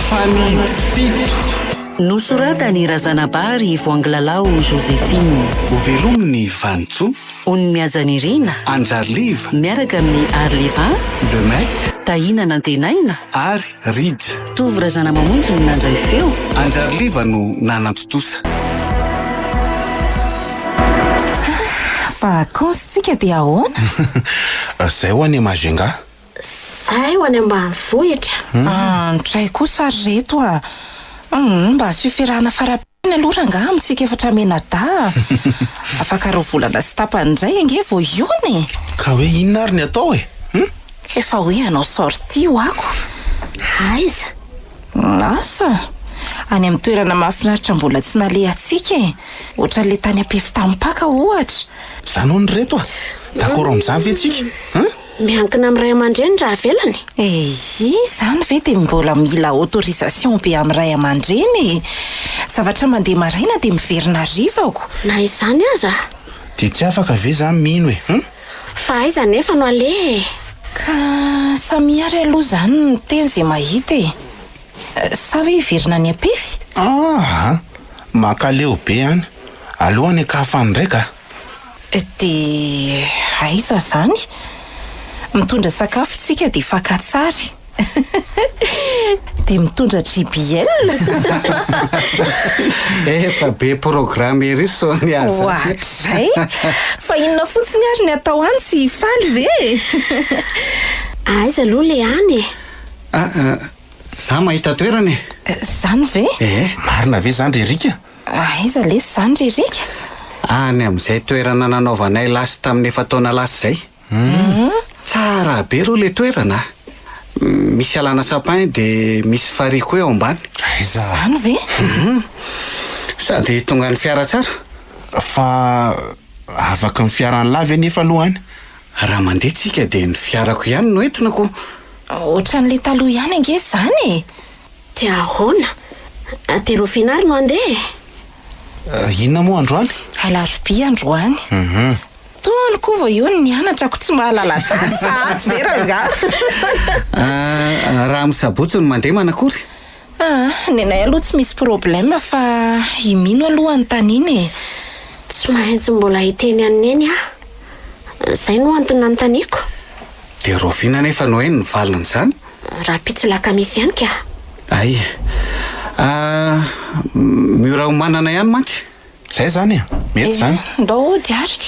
Fanidy fito. Nosoratan'i Razanabary Voangilalao Joséphine. Hovelomin'i Vanintsoa. Onimihaja Nirina. Anjariliva. Miaraka amin'i Arliva. Le Mec. Tahina Nantenaina. Ary Rija. Tovo Razanamamonjy no nandray feo. Anjariliva no nanantontosa. Vacances tsika dia ahoana? Zay ho any Majunga. Zay ho any ambanivohitra. Andray kosa ry reto a! Humm mba asio fiarahana farapiany aloha rangaha amintsika efatra mianadahy a! Afaka roa volana sy tapany indray ange vao hihaona e! Ka hoe inona ary ny atao e? Hum? K'efa hoe hanao sortie ho'ako. Aiza? Asa! Any amin'ny toerana mahafinaritra mbola tsy nalehantsika e! Ohatran'ilay tany Ampefitampaka ohatra. Zany hono ry reto a! D'accord amin'izany ve tsika? Hum? Miankina amin'ny ray aman-dreny raha avelany. Eii, izany ve dia mbola mila autorisation be amin'ny ray aman-dreny e! Zavatra mandeha maraina dia miverina hariva ko. Na izany aza. Dia tsy afaka ve za mino e? Hum? Fa aiza anefa no aleha e? Ka samia ary aloha izany miteny izay mahita e! Sa hoe hiverina any Ampefy? Aa! Mankaleo be any. Aleo any an-kafa any indray ka! Dia aiza izany? Mitondra sakafo tsika dia fakan-tsary. Dia mitondra JBL. Efa be programme ery Sonia zany. Oadray! Fa inona fotsiny ary ny atao any tsy hifaly ve e? Aiza aloha le any e? Ah, za mahita toerana e! Zany ve? Eh. Marina ve zany ry Eric a? Aiza lesy izany ry Eric? Any amin'izay toerana nanaovanay lasy tamin'ny efa-taona lasa izay. Tsara be aloha ilay toerana a! Misy alana sapin dia misy farihy koa eo ambany. Aiza? Izany ve? Sady tongan'ny fiara tsara. Fa afaky ny fiaran'lah ve nefa aloha any? Raha mandeha tsika dia ny fiarako ihany no entina ko! Ohatran'ilay taloha ihany ange izany e! Dia ahoana? Dia rahoviana ary no handeha e? Inona moa androany? Alarobia androany. Tony koa vao eo ny nianatra ko tsy mahalala daty sahady ve rangaha? Raha amin'ny sabotsy no mandeha manakory? Ah, nenay aloha tsy misy problème fa i Mino aloha anontaniana e. Tsy maintsy mbola hiteny an'i Neny aho. Izay no antony nanontaniako. Dia rahoviana anefa no heno ny valin'izany? Rahampitso lakamisy ihany ka. Hay. Ah, miora homanana ihany mantsy. Zay izany e! Mety izany. Eh, ndao hody ary ka.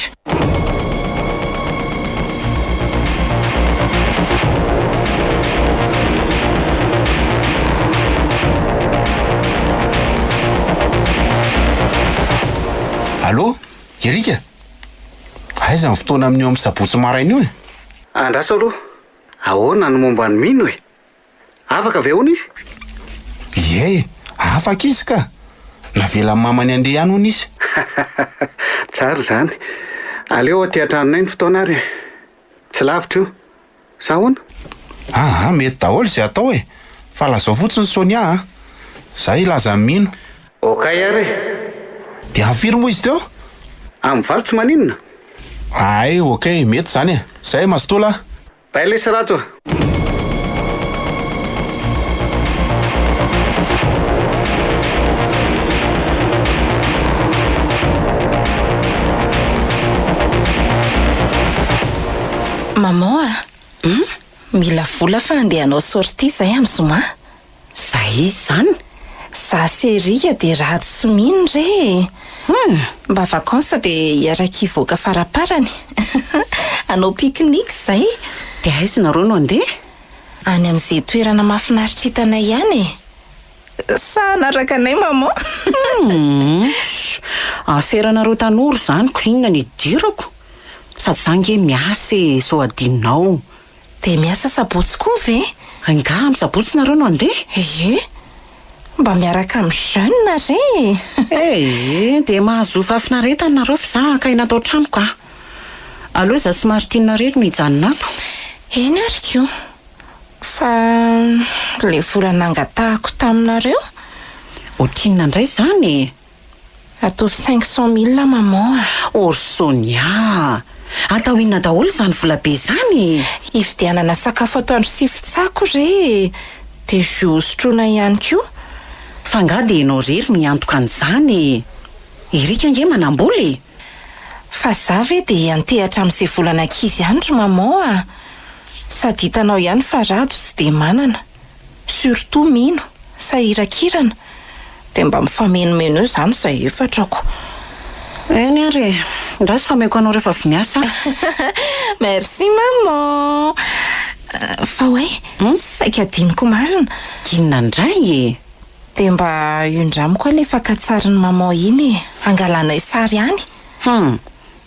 Allô, Eric? Aiza ny fotoana amin'io amin'ny sabotsy maraina io e? Andraso aloha, ahoana ny momba an'i Mino e? Afaka ve hono izy? Ie e, afaka izy ka! Navelan'ny mamany handeha ihany hono izy. Tsara izany. Aleo aty an-tranonay ny fotoana ary e. Tsy lavitra io. Sa ahoana? Aa, mety daholo izay atao e! Fa lazao fotsiny Sonia a! Za hilaza amin'i Mino. Okay ary e! Dia amin'ny firy moa izy teo? Amin'ny valo tsy maninona? Hay, ok, mety izany e! Zay mazotoa lah! Bye lesy Rajo a! Maman a! Hum? Mila vola fa andeha hanao sortie zahay amin'ny zoma. Zay izy zany? Za sy Eric dia Rajo sy Mino re e! Hum! Mba vacances dia hiaraka hivoaka faraparany. Hanao pique-nique izay. Dia aiza nareo no handeha? Any amin'izay toerana mahafinaritra hitanay ihany e! Sa hanaraka anay maman? Hum! Aferanareo tanora izany ko inona no idirako? Sady za nge miasa e, sao adinonao. Dia miasa sabotsy koa ve? Angaha amin'ny sabotsy nareo no handeha? Ie, mba miaraka amin'ny jeune re e! Ee, dia mahazoa fahafinaretana nareo fa za haka aina ato an-trano ka. Aleo za sy Martine irery no hijanona ato. Eny ary ko! Fa ilay vola nangatahako taminareo? Ohatrinona indray izany e? Ataovy 500 mille maman a! Oh ry Sonia a! Atao inona daholo izany vola be izany e? Hividianana sakafo atoandro sy fitsako re e! Dia jus hosotroina ihany koa. Fa angaha dia ianao irery no hiantoka an'izany e! Eric ange manam-bola e! Fa za ve dia hiantehatra amin'izay volan'ankizy ihany ry maman a! Sady hitanao ihany fa Rado tsy dia manana. Surtout Mino, sahirankirana. Dia mba mifamenomeno eo izany izay efatrako. Eny ary e! Andraso fa omeko anao rehefa avy miasa aho. Merci maman! Fa oay, saika adinoko marina. Inona indray e? Dia mba indramiko aloha ilay fakan-tsarin'i maman iny e! Hangalanay sary any. Hum!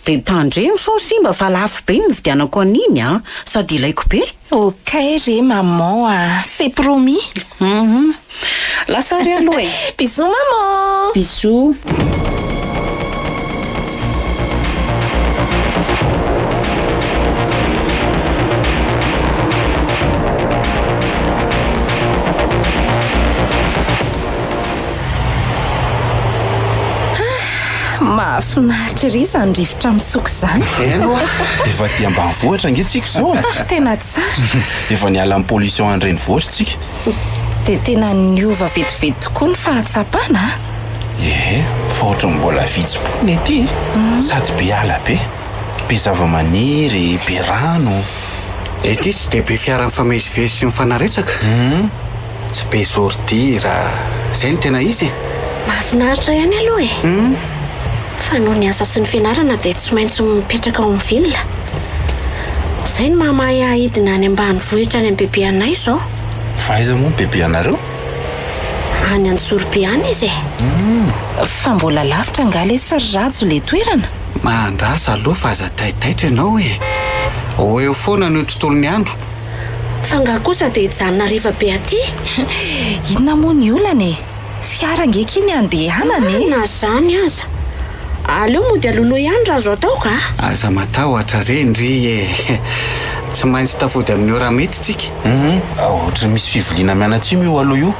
Dia tandremo sao simba fa lafo be ny nividianako an'iny an! Sady ilaiko be. Ok re maman a! C'est promis! Hum! Lasa ary aloha e! Bisous maman! Bisous! Mahafinaritra ery izany rivotra mitsoka izany. Eny oa, efa aty ambanivohitra ange tsika izao e. Ah, tena tsara. Efa niala amin'ny pollution an-drenivohitra tsika. Dia tena niova vetivety tokoa ny fahatsapana a! Ee, fa ohatran'ny mbola vitsy mponina ety e! Sady be ala be, be zava-maniry, be rano. Ety tsy dia be fiara mifamezivezy sy mifanaretsaka. Tsy be ordure. Izay no tena izy e! Mahafinaritra ihany aloha e! Fa noho ny asa sy ny fianarana dia tsy maintsy mipetraka ao amin'ny ville. Izay no mahamahay ahy hidina any ambanivohitra any amin'ny bebe anay izao. Fa aiza moa ny bebe anareo? Any Antsorobe any izy e! Fa mbola lavitra angaha lesy ry Rajo le toerana? Mahandrasa aloha fa aza taitaitra ianao e! Ho eo foana an'io tontolon'ny andro. Fa angaha kosa dia hijanona hariva be aty? Inona moa ny olana e? Fiara ange akia ny andehanana e! Na izany aza. Aleo mody aloloha ihany raha azo atao ka! Aza matahotra re ndry e! Tsy maintsy tafody amin'ny ora mety tsika. Hum, ohatran'ny misy fiviliana mianatsimo io aloha io.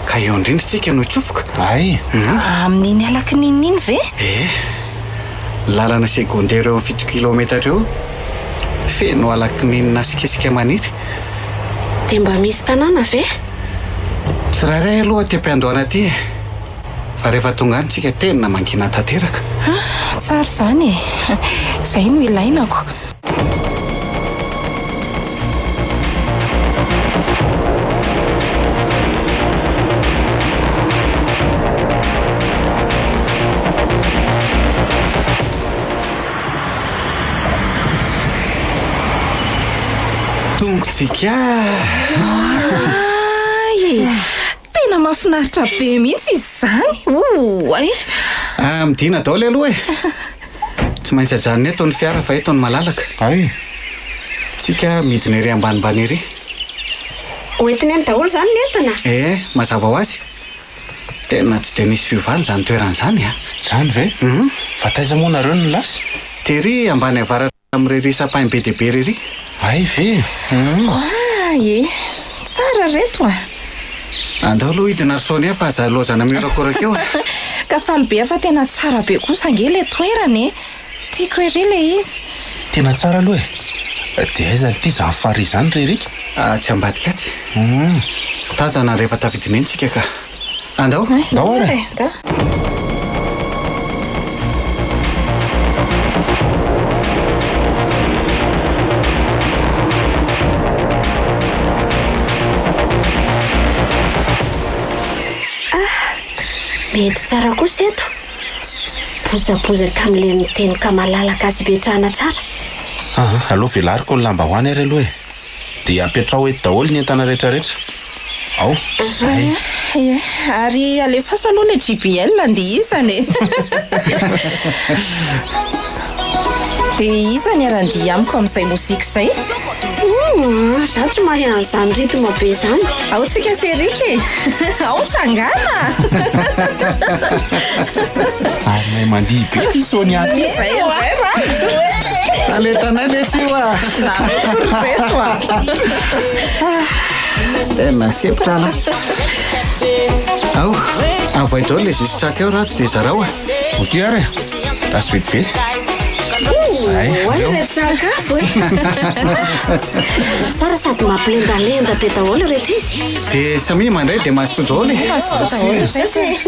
Ka eo indrindra tsika no hitsofoka. Hay! Amin'iny alakininina iny ve? Eh! Lalana secondaire eo amin'ny fito kilaometatra eo, feno alakininina sy kesika maniry. Dia mba misy tanàna ve? Tsirairay aloha aty am-piandohana aty e! Fa rehefa tonga any tsika tena mangina tanteraka. Ah, tsara izany e! Izay no ilainako. Tongotsika. Ay e! Tena mahafinaritra be mihitsy izy izany! Oay! Ah, midina daholo aloha e! Tsy maintsy ajanona eto ny fiara fa eto no malalaka. Hay! Tsika midina ery ambanimbany ery. Hoentiny any daholo izany ny entana? Eh, mazava ho azy. Tena tsy dia nisy fiovana izany toerana izany a! Izany ve? Fa taiza moa nareo no lasa? Tery ambany avaratra amin'irery sapin be dia be irery. Hay ve? Hum. Oay e! Tsara reto a! Andao aloha hidina ry Sonia fa aza lozana mihorakoraka eo a! Ka faly be aho fa tena tsara be kosa ange ilay toerana e! Tiako ery ilay izy. Tena tsara aloha e! Dia aiza lty izany farihy izany ry Eric? Atsy ambadika atsy. Tazana rehefa tafidina eny tsika ka. Andao. Ndao ary e! Ndao. Ah! Mety tsara kosa eto. Bozabozaka amin'ilay mitenoka malalaka azo ipetrahana tsara. Aa, aleo velariko ny lambahoany ary aloha e. Dia apetraho eto daholo ny entana rehetrarehetra. Ao, zay. Ie, ary alefaso aloha ilay JBL andihizana e. Dia iza ny hiara-handihy amiko amin'izay mozika izay? Humm, za tsy mahay an'izany rythme be izany. Ao tsika sy Eric e! Ao tsangana! Ary mahay mandihy be ity Sonia ity. Izay indray Rajo e! Talentanay letsy io a! Nareo ry reto a! Tena sempotra lah. Ao, avoay daholo le jus tsaka eo Rajo dia zarao a! Ok ary e! Lasa vetivety. Zay, Oay aleo. reto. Sakafo e! Tsara sady mampilendalenda be daholo ireto izy. Dia samia mandray dia mazotoa daholo e! Mazotoa daholo rehetra e!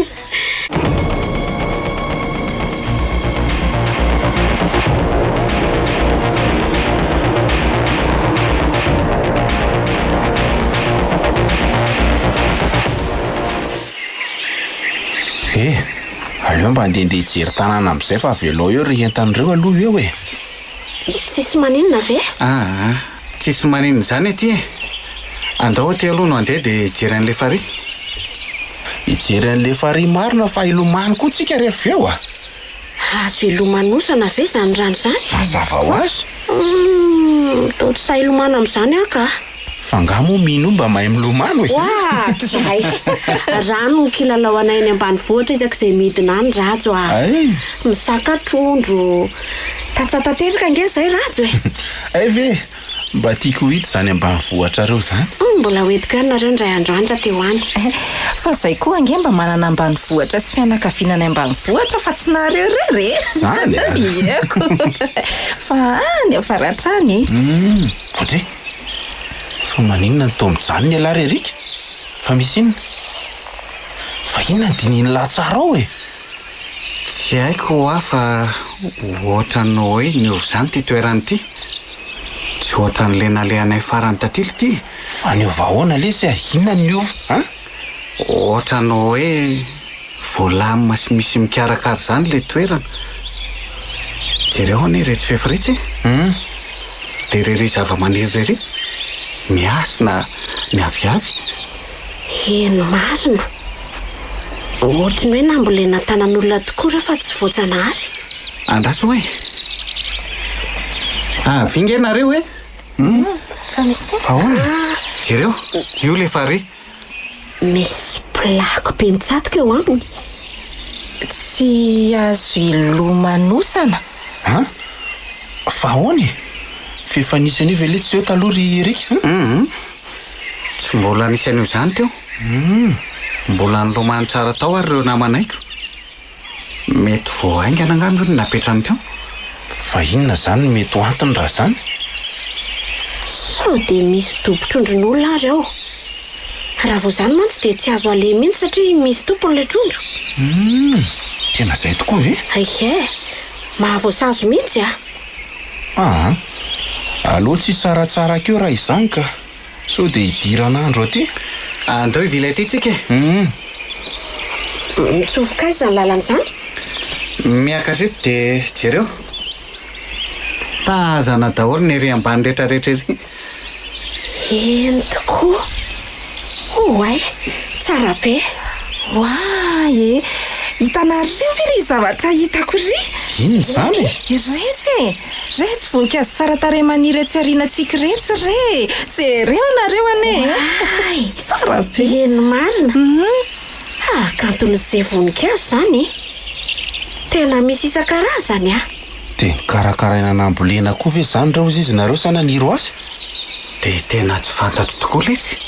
Eh! Aleo mba handehandeha hijery tanàna amin'izay fa avelao eo ry entana ireo aloha eo e! Tsisy maninona ve? Aa, tsisy maninona izany aty e! Andao aty aloha no handeha dia hijery an'ilay farihy. Hijery an'ilay farihy marina fa hilomano koa tsika rehefa avy eo a! Azo ilomanosana ve izany rano izany? Mazava ho azy. Humm, toa tsy sahy hilomano amin'izany aho ka. Fa nga moa Minou mba mahay milomano e? Oa! Zay! Rano no kilalao anay any ambanivohitra isaky izay midina any Rajo a! Ay! Mizaka trondro. Tantsaha tanteraka ange izay Rajo e! Hay ve? Mba tiako ho hita izany ambanivohitrareo izany. Humm, mbola ho entiko ihany nareo indray andro any raha te ho any. Fa zay koa ange mba manana ambanivohitra sy fianakaviana any ambanivohitra fa tsy nareo irery e! Zany a! Ieko! Fa any avaratra any e! Humm, Audrey! Fa maninona no toa mijanona ialahy ry Eric? Fa misy inona? Fa inona no dinihin'ilahy tsara ao e? Tsy haiko ho'a fa ohatran'ny hoe niova izany ity toerana ity. Tsy ohatran'ilay nalehanay farany taty ity. Fa niova ahoana lesy a? Inona no niova an? Ohatran'ny hoe voalamina sy misy mikarakara izany ilay toerana. Jereo anie iretsy fefy iretsy e! Dia irery zava-maniry irery, mihasina, miaviavy. Eny marina. Ohatry ny hoe nambolena tanan'olona tokoa ireo fa tsy voajanahary. Andraso hoe. Avia nge nareo e! Fa misy inona? Fa ahoana? Jereo, io ilay farihy. Misy plaque be mitsatoka eo aminy. Tsy azo ilomanosana. An? Fa ahoana e? F'efa nisy an'io ve letsy teo taloha ry Eric an? Hum. Tsy mbola nisy an'io izany teo. Mbola nilomano tsara tao ary ireo namanaiko. Mety vao haingana angamba io no napetrany teo. Fa inona izany no mety ho antony raha izany? Sao dia misy dobo-trondron'olona ary ao? Raha vao izany mantsy dia tsy azo aleha mihitsy satria misy tompony ilay trondro. Humm, tena izay tokoa ve? Ie, mahavoasazy mihitsy a! Aa, aleo tsy hisaratsaraka eo raha izany ka! Sao dia hidiran'andro aty? Andao hivily aty tsika e! Humm. Mitsofoka aiza izany lalana izany? Miakatra eto dia jereo. Tazana daholo ny ery ambany rehetrarehetra ery. Eny tokoa. Oay, tsara be. Oay e! Hitanareo ve ry zavatra hitako ry? Inona izany e? Iretsy e! Retsy voninkazo tsara tarehy maniry etsy aorianantsika iretsy re e! Jereo nareo anie e! Oay! Tsara be! Eny marina! Hakanton'izay voninkazo izany e! Tena misy isan-karazany a! Dia nokarakaraina nambolena koa ve izany ireo izy nareo sa naniry ho azy? Dia tena tsy fantatro tokoa letsy.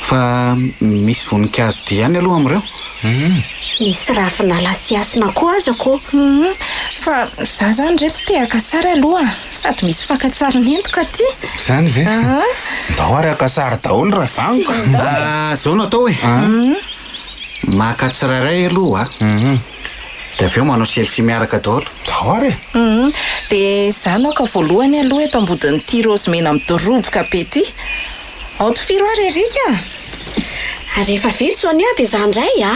Fa misy voninkazo dia ihany aloha amin'ireo. Misy ravinala sy hasina koa aza ko. Humm, fa za zany reto te haka sary aloha sady misy fakan-tsary nentiko aty. Zany ve? Aa. Ndao ary haka sary daholo raha zany ko. Ah, zao no atao e. Maka tsirairay aloha dia avy eo manao selfie miaraka daholo. Ndao ary e. Humm, dia za no haka voalohany aloha eto ambodin'ity raozy mena midoroboka be ty. Ao tifiro ary Eric a! Rehefa vita Sonia dia za ndray a!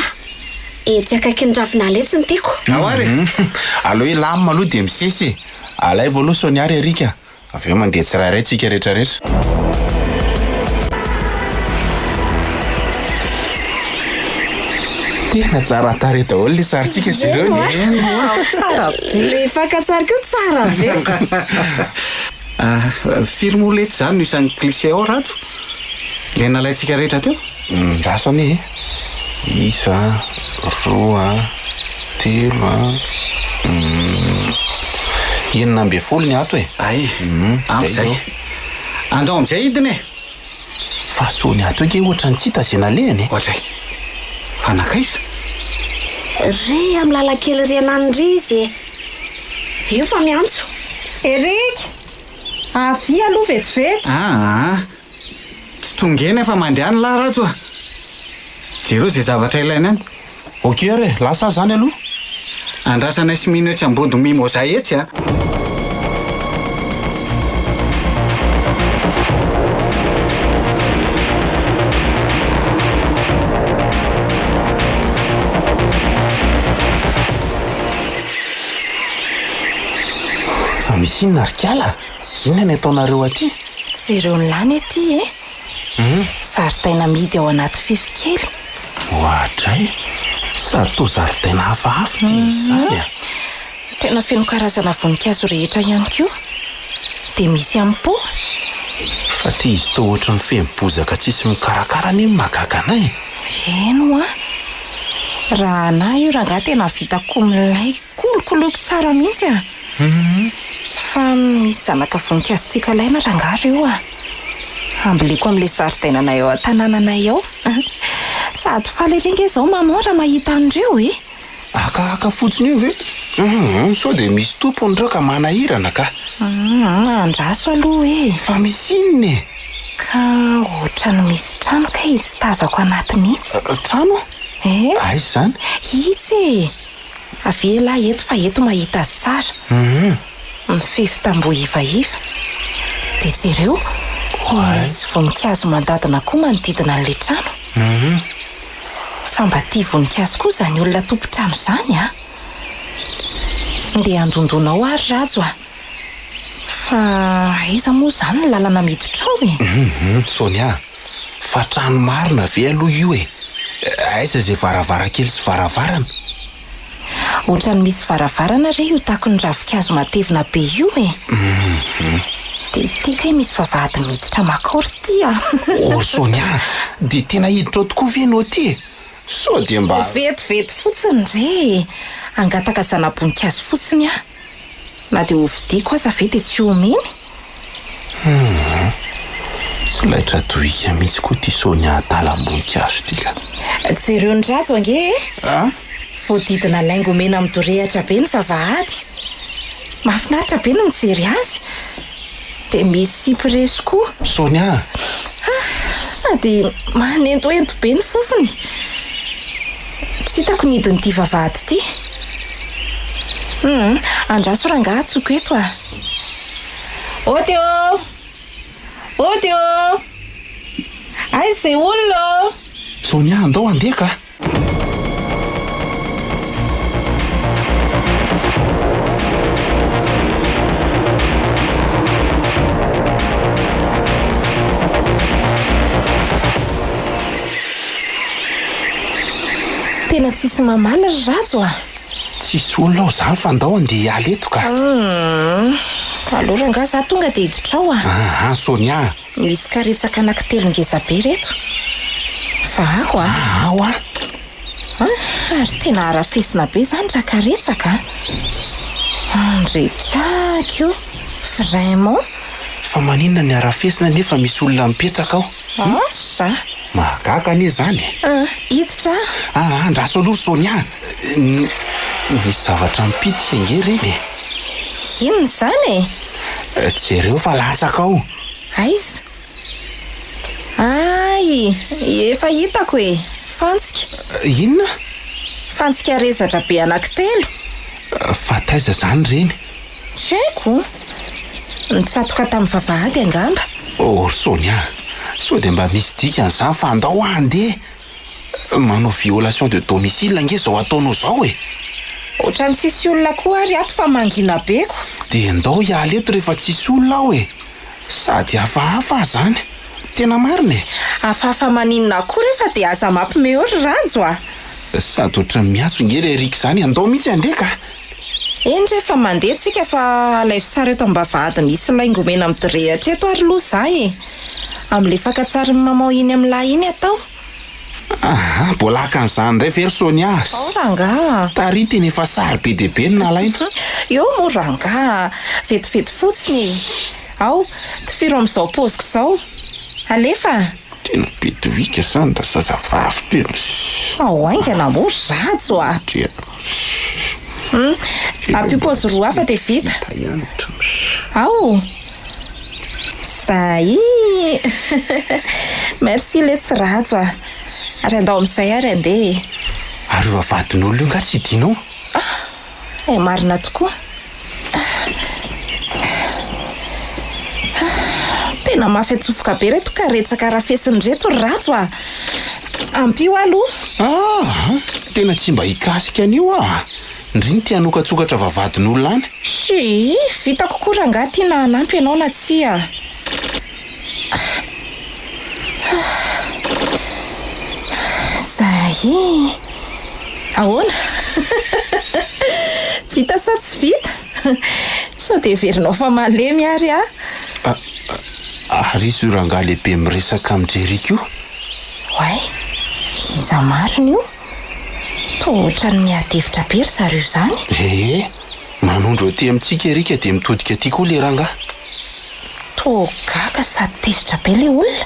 Etsy akaikin'ny ravinala etsy ny tiako. Ao ary e! Aleo hilamina aloha dia misesy e! Alaivo aloha Sonia ary Eric a! Avy eo mandeha tsirairay tsika rehetrarehetra. Tena tsara tarehy daholo le sarintsika jereo ny. Tsara be. Le fakan-tsary koa tsara be. Ah, firy moa letsy izany no isan'ny cliché ao Rajo? Ilay nalaintsika rehetra teo? Ndraso anie e! Isa, roa, telo a, 16 ny ato e! Ay, ampy izay. Andao amin'izay hidina e! Fa soa ny ato ange ohatran'ny tsy hita izay nalehany e! Ohatray. Fa nankaiza? Re amin'ny lalan-kely rianany ry izy e! Io fa miantso. Eric! Avia aloha vetivety! Aa! Tsy tonga eny fa mandehana lah Rajo a! Jereo izay zavatra ilaina any. Ok ary e, lasa aho zany aloha. Andrasanay sy Mino etsy ambody mimoza etsy a! Fa misy inona ry kala? Inona ny ataonareo aty? Jereo ny lany aty e! Zaridaina amidy ao anaty fefy kely. Oadray! Sady toa zaridaina hafahafa ity izy izany a! Tena feno karazana voninkazo rehetra ihany koa. Dia misy amin'ny pot. Fa ity izy toa ohatry ny feno bozaka tsisy mikarakara anie no mahagaga anay e! Eny hoa! Raha anah io rangahy tena vitako milay kolokoloiko tsara mihitsy a! Fa misy zanaka voninkazo tiako alaina rangahy reo a! Hamboleko amin'ilay zaridainanay ao an-tanànanay ao. Sady faly ery nge izao maman raha mahita an'ireo e! Hakahaka fotsiny eo ve? Hum, sao dia misy tompony ireo ka manahirana ka! Hum, andraso aloha e! Fa misy inona e? Ka ohatran'ny misy trano kay itsy tazako anatiny itsy. Trano? Eh? Aiza izany? Itsy e! Avia elah eto fa eto mahita azy tsara. Mifefy tamboho ivaiva. Dia jereo, misy voninkazo mandadina koa manodidina an'ilay trano. Fa mba tia voninkazo koa izany olona tompon-trano izany an! Ndeha handondona ao ary Rajo a! Fa aiza moa izany ny lalana miditra ao e? Hum, Sonia, fa trano marina ve aloha io e? Aiza izay varavarankely sy varavarana? Ohatran'ny misy varavarana re io takon'ny ravinkazo matevina be io e! Dia ity kay misy vavahady miditra makao ry ty a! Oh ry Sonia, dia tena hiditra ao tokoa ve ianao ity e? Sao dia mba. Vetivety fotsiny re e! Hangataka zana-boninkazo fotsiny aho. Na dia hovidiako aza ve dia tsy homeny? Humm. Tsy laitra dohika mihitsy koa ity Sonia adalam-boninkazo ity ka. Jereo ny rajo ange e! A? Voadidina laingo mena midorehatra be ny vavahady. Mahafinaritra be ny mijery azy. Dia misy sipreso koa. Sonia a! Ah! Sady manentoento be ny fofony. Tsy hitako ny hidin'ity vavahady ity. Hum, andraso rangaha antsoiko eto a! Ody ô! Ody ô! Aiza izay olona ô! Sonia, andao handeha ka! Tena tsisy mamaly ry Rajo a! Tsisy olona ao zany fa ndao andeha hiala eto ka! Humm! Aleo rangaha za tonga dia hiditra ao a! Aa Sonia a! Misy karetsaka anankitelo ngeza be reto. Vahako a! Aa hoa! Ary tena harafesina be zany rakaretsaka a! Andrekaky o! Vraiment! Fa maninona ny harafesina nefa misy olona mipetraka ao? Asa! Mahagaga anie zany e! Ah, hiditra aho! Aa andraso aloha ry Sonia a! Misy zavatra mipitika ange ireny e! Inona izany e? Jereo fa latsaka ao! Aiza? Hay! Efa hitako e! Fantsika. Inona? Fantsika rezatra be anankitelo. Fa taiza izany ireny? Tsy haiko. Nitsatoka tamin'ny vavahady angamba. Oh ry Sonia, sao dia mba misy dikany izany fa andao handeha! Manao violation de domicile ange izao ataonao izao e! Ohatran'ny tsisy olona koa ary ato fa mangina be ko! Dia ndao hiala eto rehefa tsisy olona ao e! Sady hafahafa aza zany! Tena marina e! Hafahafa maninona koa refa dia aza mampime eo ry Rajo a! Sady ohatran'ny miantso nge le Eric zany, andao mihitsy handeha ka! Eny re fa mandeha tsika fa alaivo sary eto ambavahady misy laingo mena midorehatra eto ary loha za e! Amin'le fakatsarin'i maman iny amin'lah iny atao. Aha, mbola haka an'izany indray ve ry Sonia? Ao rangaha. Tary tena efa sary be dia be no nalaina. Eo moa rangaha, vetivety fotsiny e. Ao, tifiro amin'izao paoziko izao. Alefa. Tena be dohika izany ra zazavavy tena. Ao haingana moa ry Rajo a. Tena. Ampio paozy roa hafa dia vita. Vita ihany ohatran'ny. Ao! Zay! Merci letsy Rajo a! Ary andao amin'izay ary andeha e! Ary io vavahadin'olona io nga tsy hidianao? Ah! Eh, marina tokoa. Tena mafy atsofoka be reto karetsaka rafesina ireto ry Rajo a! Ampio aho aloha. Ah! Tena tsy mba hikasika an'io aho a! Ndry ny te hanokatsokatra vavahadin'olona any. Tsia, vitako koa rangahy ty na hanampy ianao na tsia. Zay. Ahoana? Vita sa tsy vita? Sao dia heverinao fa malemy ary aho? Ary iza io rangahy lehibe miresaka amin'i Jeriko io? Oay, iza marina io? Toa ohatran'ny miady hevitra be ry zareo izany. Ee, manondro aty amintsika Erika dia mitodika aty koa ilay rangahy. Toa gaga sady tezitra be ilay olona.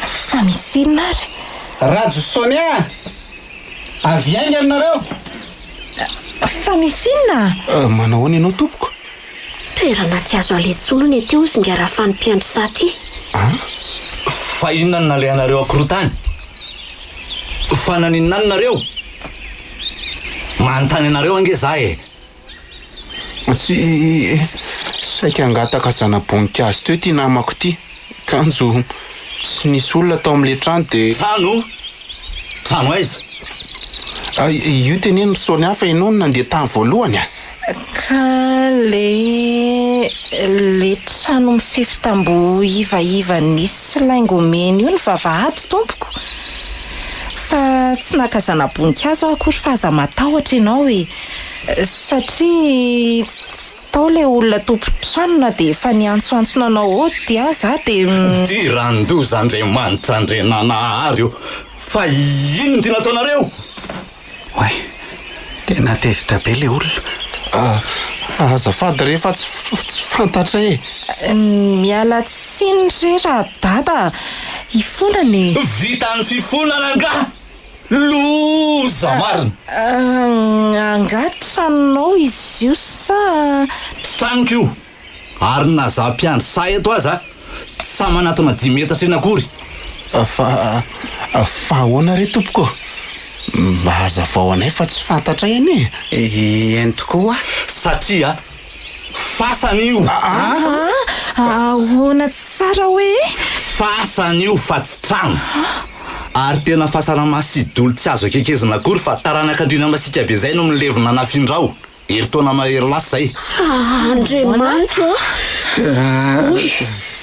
Fa misy inona ary? Rajo Sonia a! Avy haingana nareo! Fa misy inona? Manao ahoana ianao tompoko? Toerana tsy azo aleha intsony hono ety hozy ingahy Rafany mpiandry saha ty. An? Fa inona no nalehanareo akorotany? Fa naninona any nareo? Manontany anareo ange za e! Tsy saika hangataka zana-boninkazo teo ity namako ity, kanjo tsy nisy olona tao amin'ilay trano dia. Trano? Trano aiza? Io teneno ry Sonia fa ianao no nandeha tany voalohany a! Ka le le trano mifefy tamboho ivaiva nisy laingo mena io ny vavahady tompoko. Fa tsy naka zana-boninkazo aho akory fa aza matahotra ianao e. Satria tsy tao le olona tompon-trano na dia efa niantsoantso nanao ody aza aho dia. Diran-doza Andriamanitra Andriananahary ô! Fa inona ity nataonareo? Oay, tena tezitra be le olona. Ah, azafady re fa tsy tsy fantatray e. Miala tsiny re ra dada, hifonana e. Vita ny fifonana angaha? Loza marina! Angaha tranonao izy io sa. Tsy tranoko io, ary na za mpiandry saha eto aza tsy sahy manatona dimy metatra eny akory. Fa, fa ahoana re tompoko ô? Mba hazavao anay fa tsy fantatray anie e! Eny tokoa. Satria fasana io. Aa! Ahoana tsara hoe? Fasana io fa tsy trano. Ary tena fasana masidolo tsy azo akekezina akory fa taranak'andriana masiaka be zay no milevina nafindra ao. Herintaona mahery lasa izay. Andriamanitro ô!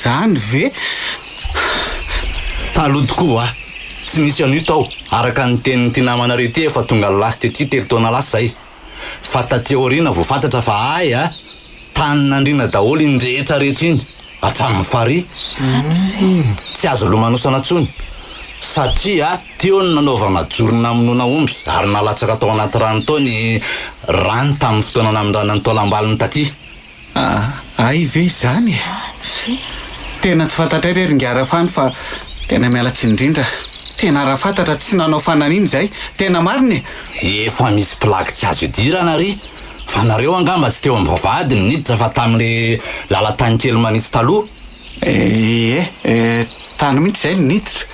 Zany ve? Taloha tokoa a! Tsy nisy an'io tao, araka ny tenin'ity namanareo ity efa tonga lasy tety telo taona lasa izay. Fa taty aoriana vao fantatra fa hay a! Tanin'andriana daholo iny rehetra rehetra iny, hatramin'ny farihy. Tsy azo lomanosana intsony, satria teo ny nanaovana joro namonoana omby ary nalatsaka tao anaty rano tao ny rany tamin'ny fotoana namindrana ny taolam-balony taty. Hay ve izany e! Tena tsy fantatray re ry Ingahy Rafany fa tena miala tsiny indrindra. Tena raha fantatra tsy nanao fananina izay. Tena marina e! Efa misy plaque tsy azo idirana ry fa nareo angamba tsy teo am-bavahady no niditra fa tamin'le lalan-tany kely manitsy taloha. Ie, tany mihitsy izay no niditra.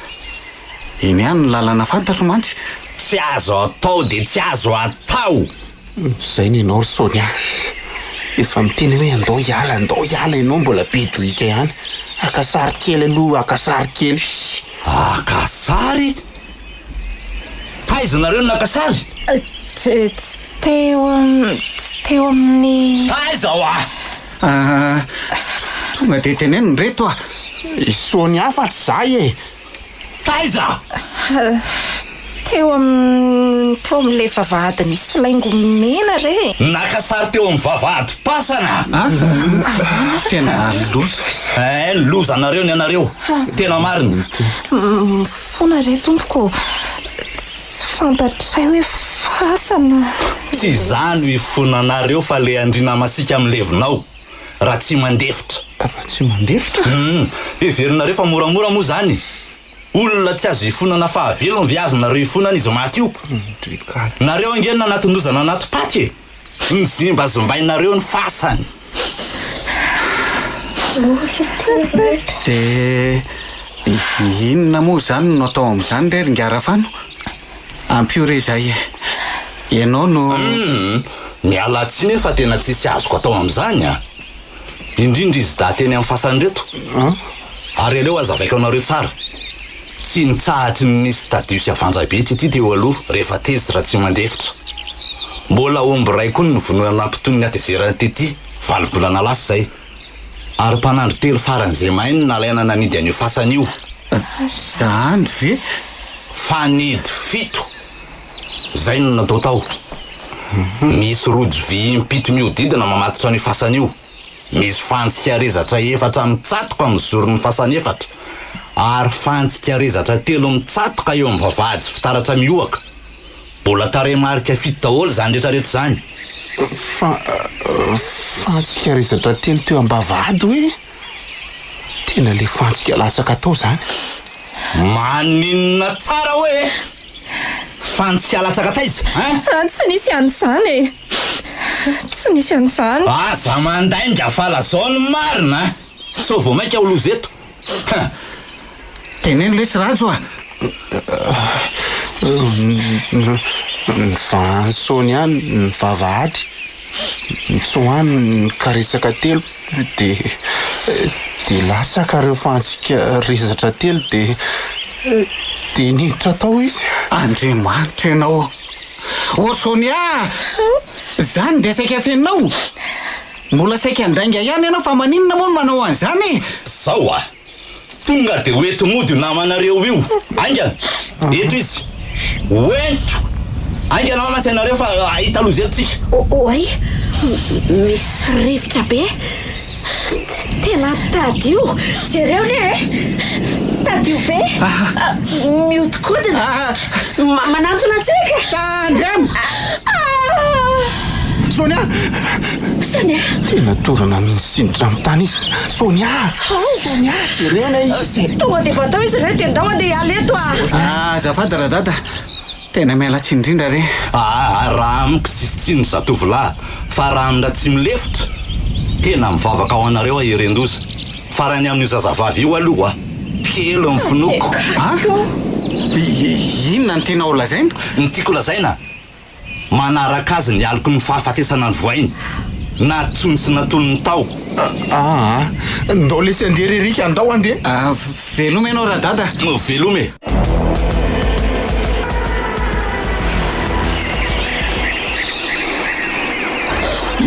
Iny ihany no lalana fantatro mantsy. Tsy azo atao dia tsy azo atao! Zay ny anao ry Sonia. Efa miteny hoe andao hiala, andao hiala ianao mbola be dohika ihany. Haka sary kely aloha, haka sary kely. Haka sary? Taiza nareo no naka sary? Tsy teo tsy teo amin'ny. Taiza hoa? Ah, tonga dia teneno ry reto a! I Sonia fa tsy za e! Taiza? Teo amin'ny teo amin'ilay vavahady nisy laingo mena re. Naka sary teo amin'ny vavahady-pasana. Ah, tena loza. Eh, loza anareo ny anareo. Tena marina. Mifona re tompoko. Tsy fantatray hoe fasana. Tsy izaho no hifonanareo fa le andriana masiaka milevina ao. Ratsimandefitra. Ratsimandefitra? Hum, heverinareo fa moramora moa zany? Olona tsy azo ifonana fahavelony ve azonareo ifonana izy maty io? Nareo ange no nanaton-doza nanato-paty e! Nozimbazimbainareo ny fasany. Loza ty ry reto. De inona moa izany no atao amin'izany re ry Ngarafano? Ampio re izahay e. Ianao no. Hum, miala tsiny aho fa tena tsisy azoko atao amin'izany a! Indrindra izy dahy teny amin'ny fasana ireto. Ary aleo hazavaiko anareo tsara. Tsy nitsahatry ny nisy tadio sy avandra be ity teo aloha rehefa tezitra Ratsimandefitra. Mbola omby iray koa no novonoina nampitony ny hatezerany tety, valo volana lasa izay. Ary mpanandro telo faran'izay mahay no nalaina nanidy an'io fasana io. Zany ve? Fanidy fito. Izay no natao tao. Misy rojo vy impito mihodidina mamatotra an'io fasana io. Misy fantsika rezatra efatra mitsatoka amin'ny zoron'ny fasana efatra, ary fantsika rezatra telo mitsatoka eo amin'ny vavahady fitaratra mihoaka. Mbola tarehimarika fito daholo izany rehetrarehetra izany. Fa, fantsika rezatra telo teo am-bavahady hoe? Tena le fantsika latsaka tao izany. Maninona tsara hoe? Fantsika latsaka taiza hein? Tsy nisy an'izany e! Tsy nisy an'izany. Aza mandainga fa lazao ny marina a! Sao vao mainka ho loza eto. Ha! Teneno lesy Rajo a! Nivahan'i Sonia ny vavahady, nitsoahany ny karetsaka telo dia dia latsaka ireo fantsika rezatra telo dia dia niditra tao izy. Andriamanitra ianao! Ô Sonia a! Izany dia saika afeninao? Mbola saika handainga ihany ianao fa maninona moa no manao an'izany e? Zao a! Tonga dia ho eto mody io namanareo io! Haingana! Eto izy! Ho ento! Haingana mantsy ianareo fa hahita loza eto tsika! Oay! Misy rivotra be! Tena tadio! Jereo anie e! Tadio be! Mihodinkodina! Manantona antsika! Tandremo! Sonia! Sonia! Tena torana mihitsy sy niditra amin'ny tany izy. Sonia! Sonia, jereo ilay izy! Tonga dia vatao izy ireo dia ndao andeha hiala eto ah! Azafady Radada, tena miala tsiny indrindra re. Aa raha amiko tsisy tsiny ny zatovolahy fa raha amin'ny Ratsimilefitra, tena mivavaka ho anareo aho Herendoza. Fa raha ny amin'io zazavavy io aloha, kely ny finoako. An? Inona no tianao holazaina? Ny tiako lazaina, Manaraka azy ny aloky ny fahafatesana ny voainy, nantsoiny sy natolony tao. Aa, ndao lesy andeha ry Eric, andao andeha. Veloma ianao Radada. Veloma e.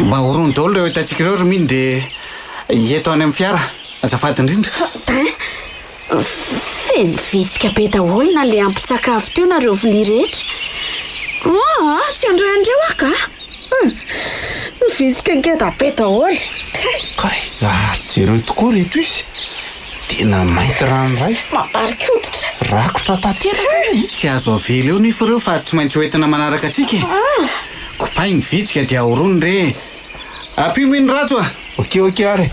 Mba horono daholo ireo entantsika ireo ry Mino dia eto any amin'ny fiara, azafady indrindra. Hein? Feno vitsika be daholo na le ampitsakafo teo nareo vilia rehetra. Aa tsy handray an'ireo aho ka! Hum! Vitsika ngeda be daholo. Kay, ary jereo tokoa reto izy. Tena mainty ranoray. Mamparikoditra. Rakotra tanteraka e! Tsy azo avela eo nefa ireo fa tsy maintsy hoentina manaraka antsika e! Kopay ny vitsika dia ahorony re e! Ampio mino Rajo a! Ok ok ary e!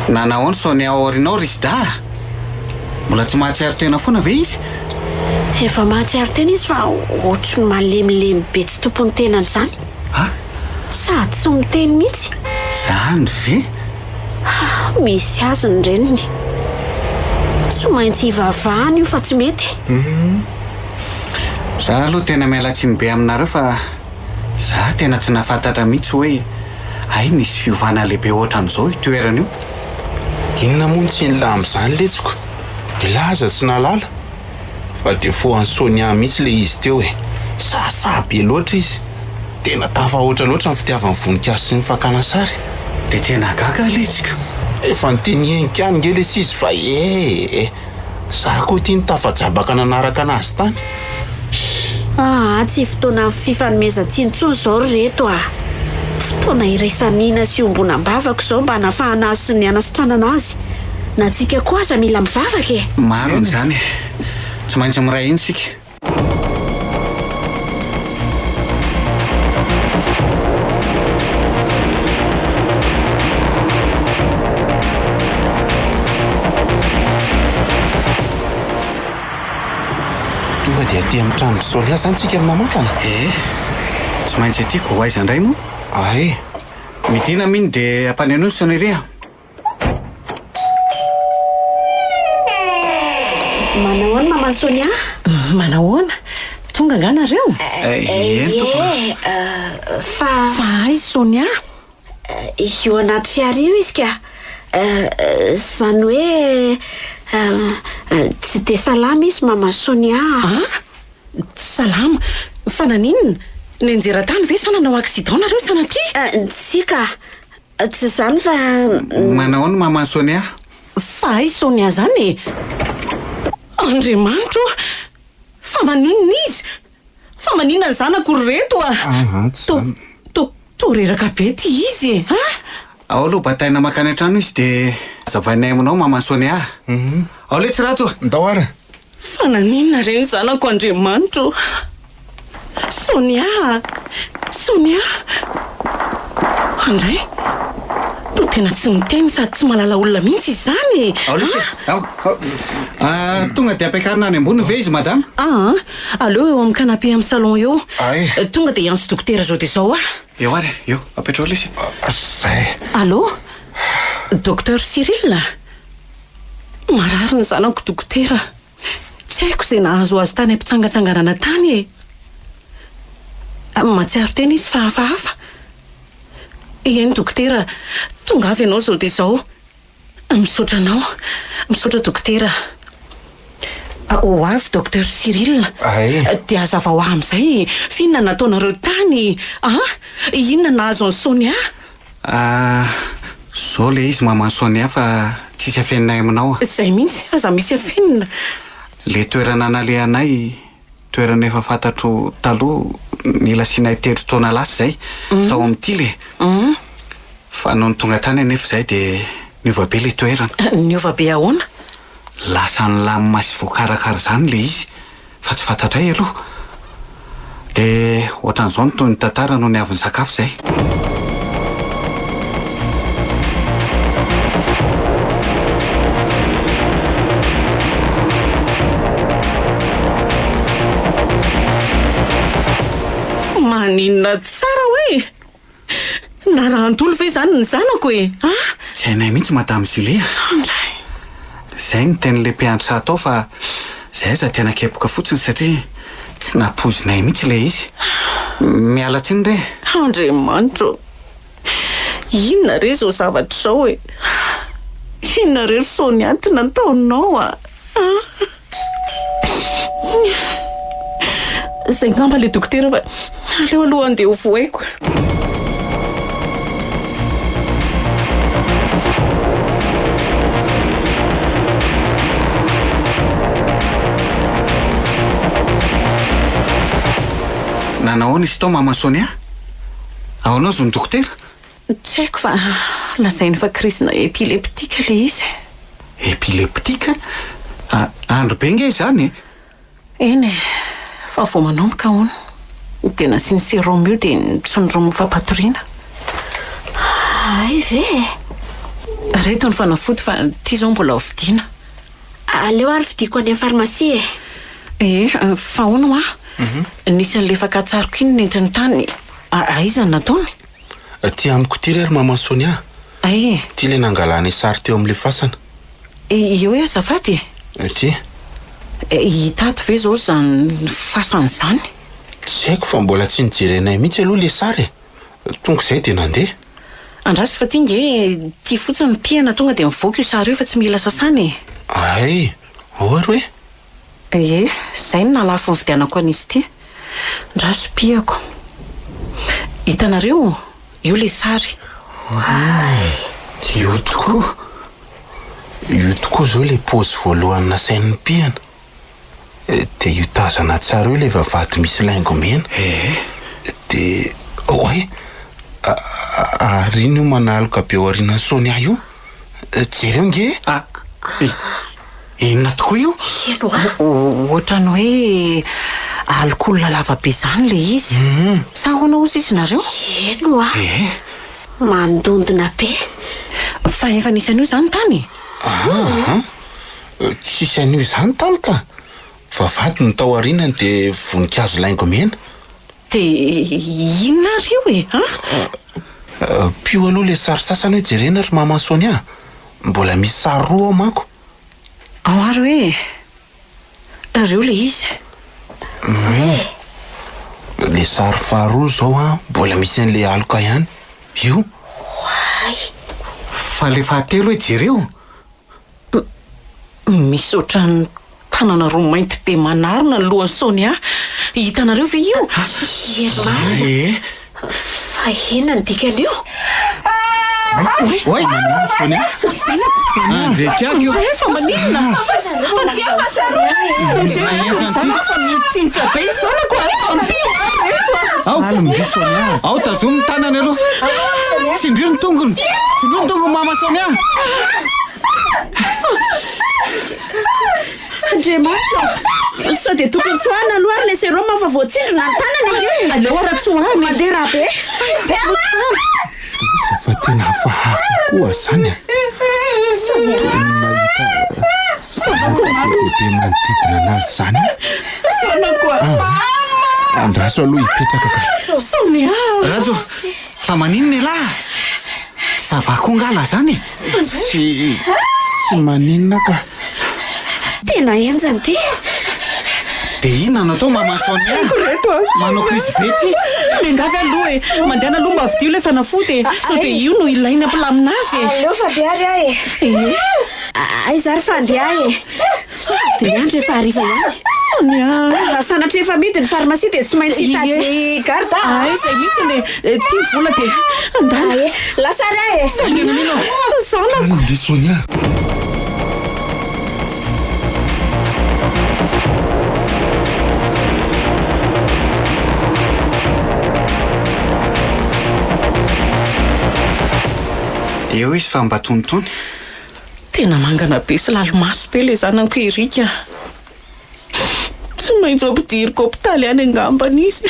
Nanahoana Sonia ao aoriana ao ry Sda a? Mbola tsy mahatsiaro tena foana ve izy? Efa mahatsiaro tena izy fa ohatry ny malemilemy be tsy tompon'ny tenany izany. A? Sady tsy miteny mihitsy. Zany ve? Misy azy ny reniny. Tsy maintsy ivavahana io fa tsy mety. Za aloha tena miala tsiny be aminareo fa za tena tsy nahafantatra mihitsy hoe hay nisy fiovana lehibe ohatran'izao io toerana io. Inona moa no tsiny lahy amin'izany letsiko? Elah aza tsy nahalala. Fa dia fo an'i Sonia mihitsy ilay izy teo e! Sahasaha be loatra izy. Tena tafahoatra loatra ny fitiavany voninkazo sy ny fakana sary. Dia tena gaga letsiko. Efa niteneniko ihany nge lesy izy fa ee. Za koa ity nitafajabaka nanaraka anazy tany. Aa tsy fotoana fifanomezan-tsiny intsony izao ry reto a! Fotoana iraisan'hina sy iombonam-bavaka izao mba hanafahana azy sy ny hanasitranana azy. Na tsika koa aza mila mivavaka e! Marina izany e! Tsy maintsy miray hina isika. dia aty amin'ny tranon-dry Sonia izany tsika no mamantana? Eh, tsy maintsy aty ko, ho aiza indray moa? Ay. Midina mino dia ampanenoy ny sonnerie a. Manahoana maman Sonia? Manahoana? Tonga angaha nareo? Eny tompoko. Ie, fa. Fa aiza Sonia? Io anaty fiara io izy ka. Izany hoe tsy dia salama izy maman Sonia a. An? Tsy salama? Fa naninona? Nianjera tany ve sa nanao accident nareo sanatria? Tsia ka. Tsy izany fa. Manahoana maman Sonia? Fa aiza Sonia zany e? Andriamanitro o! Fa maninona izy? Fa maninona ny zanako ry reto a? Aa tsy To, zany. to, to reraka be ty izy e! A! Ao aloha bataina mankany an-trano izy dia hazavainay aminao maman Sonia a! Ao letsy Rajo a! Ndao ara! Fa naninona re ny zanako Andriamanitro o! Sonia a! Sonia! Andray! Toa tena tsy miteny sady tsy mahalala olona mihitsy izany e! Ao lesy e! Ao! Ao! Ah, tonga dia ampiakarina any ambony ve izy madama? Aa, aleo eo amin'ny canapé amin'ny salon eo. Ay. Tonga dia hiantso dokotera izao dia izao aho. Eo ary e! Eo! Apetraho lesy. Zay. Allô? Docteur Cyril? Marary ny zanako dokotera. Tsy haiko izay nahazo azy tany am-pitsangatsanganana tany e! Mahatsiaro tena izy fa hafahafa. Eny dokotera, tongava ianao izao dia izao. Misaotra anao. Misaotra dokotera. Ho avy Docteur Cyril. Ay. Dia hazavao ahy amin'izay e! F'inona no nataonareo tany a? Inona no nahazo an'i Sonia? Ah, zao le izy maman Sonia fa tsisy afeninay aminao a. Zay mihitsy, aza misy afenina. Le toerana nalehanay, toerana efa fantatro taloha nilasianay telo taona lasa izay, tao amin'ny Tily e. Fa nony tonga tany anefa izahay dia niova be le toerana. Niova be ahoana? Lasa nilamina sy voakarakara izany le izy. Fa tsy fantatray aloha. Dia ohatran'izao no tohin'ny tantara nony avy nisakafo izay. Maninona tsara hoe? Narahan-dolo ve izany ny zanako e? A! Tsy hainay mihitsy Madame Julie a! Andray! Izay no tenin'ilay mpiandry saha tao fa izay aza tena kepoka fotsiny satria tsy nampoizinay mihitsy ilay izy. Miala tsiny re! Andriamanitra ô! Inona re izao zavatra izao e? Inona re ry Sonia ty nataonao a? Izay angamba ilay dokotera fa aleo aloha handeha ho vohaiko. Nanahoana izy tao Mama Sonia? Ahoana ozy ny dokotera? Tsy haiko fa lazainy fa crise-na epileptique ilay izy. Epileptique? Andro be nge izany e! Eny e, fa vao manomboka hono. Dia nasiany sérum io dia nitsondromy fampatoriana. Hay ve e! Ireto ny fanafody fa ity izao mbola ho vidiana. Aleo ary vidiako any amin'ny farmasia e! Ie, fa hono hoa, nisy an'ilay fakan-tsariko iny nentiny tany, aiza no nataony? Aty amiko ity re ry maman Sonia. Ay e. Ity ilay nangalana sary teo amin'ilay fasana. Eo e azafady e. Ity. Hita ato ve izao izany fasana izany? Tsy haiko fa mbola tsy nijerenay mihitsy aloha ilay sary e. Tonga izay dia nandeha. Andraso fa ity nge ity fotsiny no pihana tonga dia mivoaka io sary io fa tsy mila sasana e. Ay, ao ary hoe? Ie, izay no nahalafo nividianako an'izy ity. Ndraso pihako. Hitanareo? Io ilay sary. Oay! Io tokoa! Io tokoa izao ilay paozy voalohany nasainy nipihana. Dia io tazana tsara io ilay vavahady misy laingo mena. Ee. Dia, oay! Ary iny io manaloka be ao aorianan'i Sonia io. Jereo nge e! Ah! Inona tokoa io? Heno a! Ohatran'ny hoe alikaola lava be izany ilay izy. Sa ahoana hozy izy nareo? Heno a! Ee. Mandondona be. Fa efa nisy an'io izany tany e? Aa! Tsisy an'io izany tany ka! Vavahady ny tao aorianany dia voninkazo laingo mena. Dia inona ary io e? An? Pio aloha ilay sary sasany hoe jerena ry maman Sonia a! Mbola misy sary roa ao manko. Ao ary hoe e! Ireo ilay izy. Ilay sary faharoa izao an, mbola misy an'ilay aloka ihany. Io. Oay! Fa ilay fahatelo hoe jereo. Misy ohatran'ny tanana roa mainty be manarona ny lohan'i Sonia. Hitanareo ve io? Ie marina. Ee. Fa inona no dikan'io? Oay! Maninona Sonia? Andriakiako io. Fa maninona? Zanako fa mitsinitra be ny zanako a! Ampio aho reto a! Ao. Alina Sonia. Ao tazomy ny tanany aloha. Tsindrio ny tongony. Tsindrio ny tongony mama Sonia. Andriamanitra ô! Sao dia tokony tsoahina aloha ary ilay sérum fa voatsindrona ny tanany ange e! Aleo ara tsoahina e! Mandeha rà be! Iza fa tena hafahafa koa zany a! Toy ny mahita zavatra be dia be manodidina anazy zany aho. Zanako a! Andraso aloha hipetraka ka. Sonia! Rajo, fa maninona elah? Ça va koa nga lah zany e? Tsy tsy maninona ka. Tena henjana ity. Dia inona no atao maman Sonia? Reto a! Manao crise be ty. Miangavy aloha e! Mandehana aloha mba vidio ilay fanafody e! Sao dia io no ilaina hampilamina azy e! Aleo fa andeha ary aho e! Ee. Aiza ary fa andeha aho e! Dia ny andro efa hariva ihany. Sonia! Raha sanatria efa amidy ny farmasia dia tsy maintsy hitady garde aho. Ay, izay mihitsy e! Ity ny vola dia andana. Ae, lasa ary aho e! Sonia! Zanako! Alina Sonia. Eo izy fa mba tonitony. Tena mangana be sy lali-maso be ilay zanako Eric a! Tsy maintsy ho ampidiriko hopitaly any angambany izy.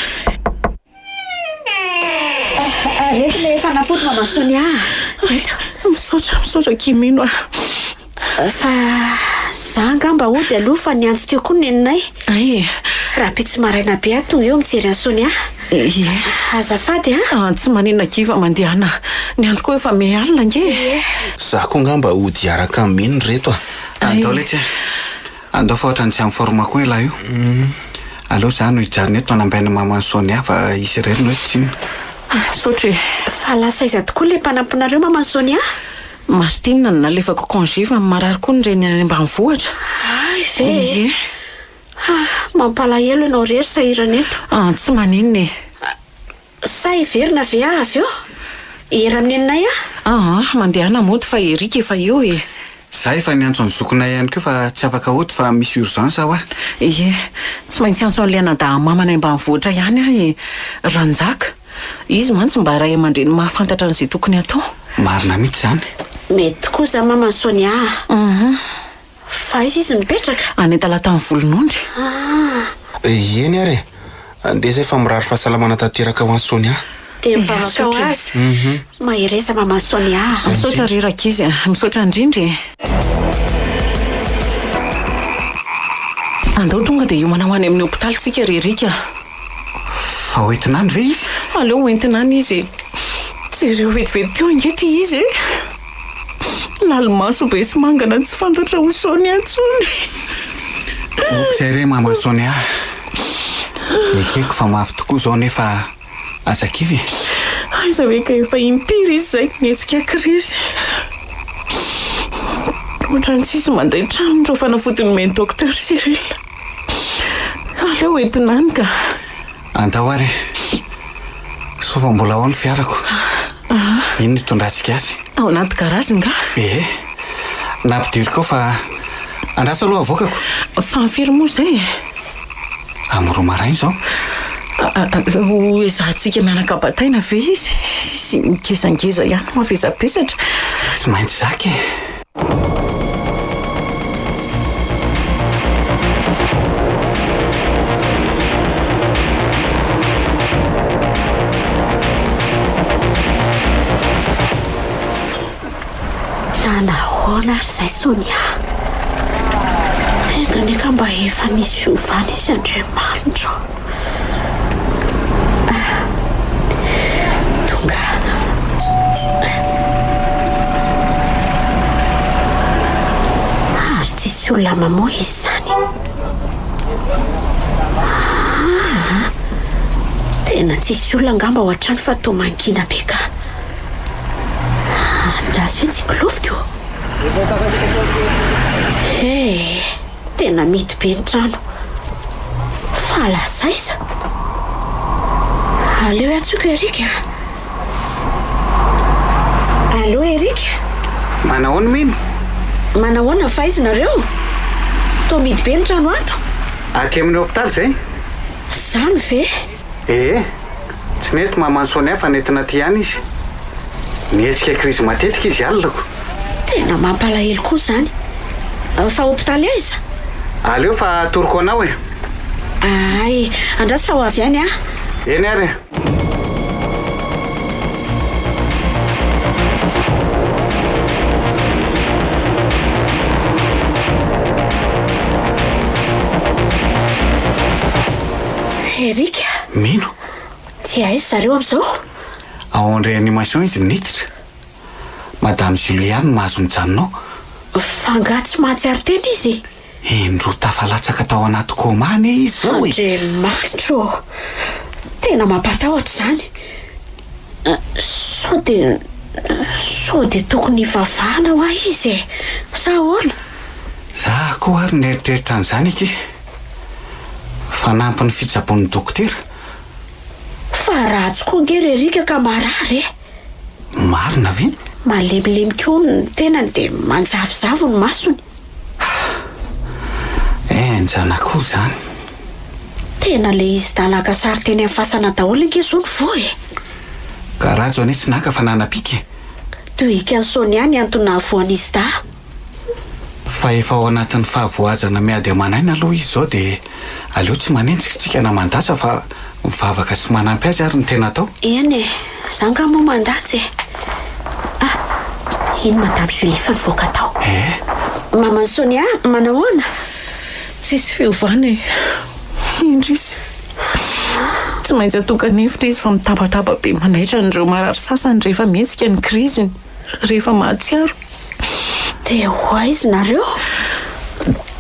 Reto ilay fanafody Maman Sonia a! Reto. Misaotra, misaotra akia Mino a! Fa za angamba hody aloha fa niantso teo koa neninay. Ay e! Rahampitso maraina be aho tonga eo mijery an'i Sonia. Ie. Azafady an! Ah, tsy maninona akia fa mandehana. Ny andro koa efa miha alina ange e! Za koa angamba hody hiaraka amin'i Mino reto a! Andao letsy a! Andao fa ohatran'ny tsy en forme koa ialahy io. Aleo za no hijanona eto hanambaina maman'i Sonia fa izy irery no eto tsinona. Misaotra e! Fa lasa aiza tokoa ilay mpanampinareo maman'i Sonia? Martine no nalefako congé fa marary koa ny reniny any ambanivohitra. Hay ve e! Ie. Ah, mampalahelo ianao irery sahirana eto. Ah, tsy maninona e. Sa hiverina ve aho avy eo? Hiera amin'ny neninay aho? Aa, mandehana mody fa Eric efa eo e. Za efa niantso ny zokinay ihany koa fa tsy afaka hody fa misy urgence hoa. Ie, tsy maintsy hiantso an'ilay anadahy mamanay ambanivohitra ihany aho e, Ranjaka. Izy mantsy mba ray aman-dreny mahafantatra an'izay tokony hatao. Marina mihitsy izany. Mety tokoa izany maman'i Sonia a. Fa aiza izy mipetraka? Any Talatan'ny Volonondry. Ah. Eny ary e! Andeha izay fa mirary fahasalamana tanteraka ho an'i Sonia. Dia mivavaka ho azy. Mahereza maman'i Sonia a. Misaotra ry rankizy a. Misaotra indrindra e. Andao tonga dia hiomana ho any amin'ny hopitaly tsika ry Eric a. Fa ho entina any ve izy? Aleo ho entina any izy e. Jereo vetivety teo ange ity izy e. Lalimaso be sy mangana tsy fantatra ho Sonia intsony. Ok izay re maman Sonia. Ekeko fa mafy tokoa izao nefa aza kivy e. Aiza ve ka efa impiry izy izay no nihetsika krizy. Ohatran'ny tsisy mandaitra aminy ireo fanafody nomen'ny docteur Cyril. Aleo entina any ka. Andao ary e. Soa fa mbola ao ny fiarako. Iny no itondrantsika azy. Ao anaty garazy nga? Ee. Nampidiriko ao fa andraso aloha avoakako. Fa amin'ny firy moa izay e? Amin'ny roa maraina izao. Ho ezahantsika mianaka bataina ve izy? Izy ngezangeza ihany mavesabesatra. Tsy maintsy zaka e. Nanahoana ary izay Sonia? Enga anie ka mba efa nisy fiovana izy Andriamanitra ô. Ah, tonga. Ary tsisy olona mamoha izy izany. Ah, tena tsisy olona angamba ao an-trano fa toa mangina be ka. Andraso etsy kilofiko. Eh, tena mihidy be ny trano. Fa lasa aiza? Aleo iantsoiko Eric a. Allô Eric? Manahoana Mino? Manahoana fa aiza nareo? Toa mihidy be ny trano ato. Aty amin'ny hopitaly izay. Zany ve? Ee, tsy nety maman'i Sonia fa nentina aty ihany izy. Nihetsika krizy matetika izy alina ko. Tena mampalahelo koa izany. Fa hopitaly aiza? Aleo fa atoroko anao e. Hay, andraso fa ho avy any aho. Eny ary e. Eric a! Mino. Dia aiza zareo amin'izao? Ao en réanimation izy niditra. Madame Julie ihany no mahazo mijanona ao. Fa angaha tsy mahatsiaro tena izy e? Indroa tafalatsaka tao anaty coma anie izy izao e! Andriamanitra ô! Tena mampatahotra izany. Sao dia, sao dia tokony hivavahana hoa izy e? Sa ahoana? Za koa ary nieritreritra an'izany akia. Fanampin'ny fitsaboan'ny dokotera. Fa ratsy koa ange ry Eric ka marary e! Marina ve? Malemilemy koa ny tenany dia manjavozavo ny masony. Henjana koa izany. Tena le izy da naka sary teny amin'ny fasana daholo ange zao ny voa e! Ka Rajo anie tsy naka fa nanapika e! Tohikan'i Sonia ny antony nahavoan'izy da. Fa efa ao anatin'ny fahavoazana miady aman'aina aloha izy izao dia aleo tsy manenjika isika na mandatsa fa mivavaka sy manampy azy ary no tena atao. Eny e, za nga moa mandatsa e. Ah, iny madame Julie fa nivoaka tao. Eh? Maman'i Sonia, manahoana? Tsisy fiovana e. Indrisy. Tsy maintsy atokana efitra izy fa mitabataba be manaitra an'ireo marary sasany rehefa mihetsika ny kriziny, rehefa mahatsiaro. Dia ho aiza nareo?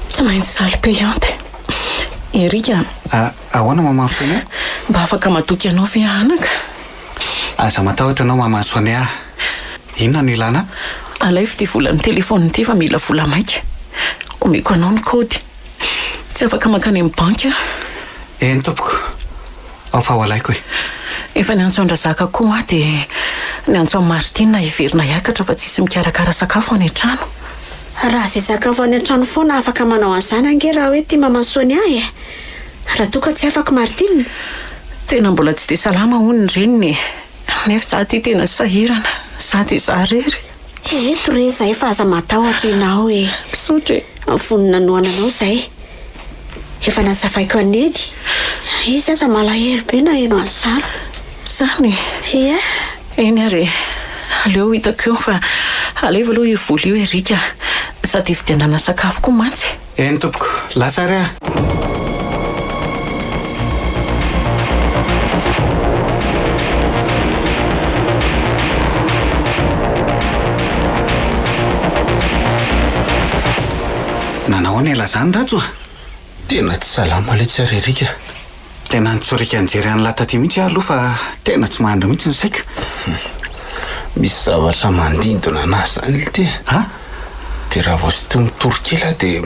Tsy maintsy salle payante. Eric a. Ahoana maman Sonia? Mba afaka matoky anao ve aho anaka? Aza matahotra ianao maman Sonia. Inona no ilana ahy? Alaivo ity volan'ny telefaonina ity fa mila vola maika. Omeko anao ny kaody. Tsy afaka mankany amin'ny banky aho. Eny tompoko. Ao fa ho alaiko e. Efa niantso an-dRazaka koa aho dia niantso an'i Martine hiverina hiakatra fa tsisy mikarakara sakafo any an-trano. Raha izay sakafo any an-trano foana afaka manao an'izany ange raha hoe tia maman Sonia e! Raha toa ka tsy afaka Martine? Tena mbola tsy dia salama hono ny reniny e! Nefa izaho ity tena sahirana, izaho dia izaho irery. Eto re izahay fa aza matahotra ianao e! Misaotra e! Vonona hanohana anao izahay. Efa nazavaiko an'i Neny. Izy aza malahelo be naheno an'izany. Izany e? Ie. Eny ary e. Aleo hitako eo fa alaivo aloha io vola io Eric a. Sady hividianana sakafo koa mantsy. Eny tompoko. Lasa ary aho. Nanahoana ialahy izany Rajo a? Tena tsy salama letsy ary Eric a! Tena nitsorika nijery an'lah taty mihitsy aho aloha fa tena tsy mahandry mihitsy ny saiko. Misy zavatra mandindona anah zany lty a! Dia raha vao sy mitory kely aho dia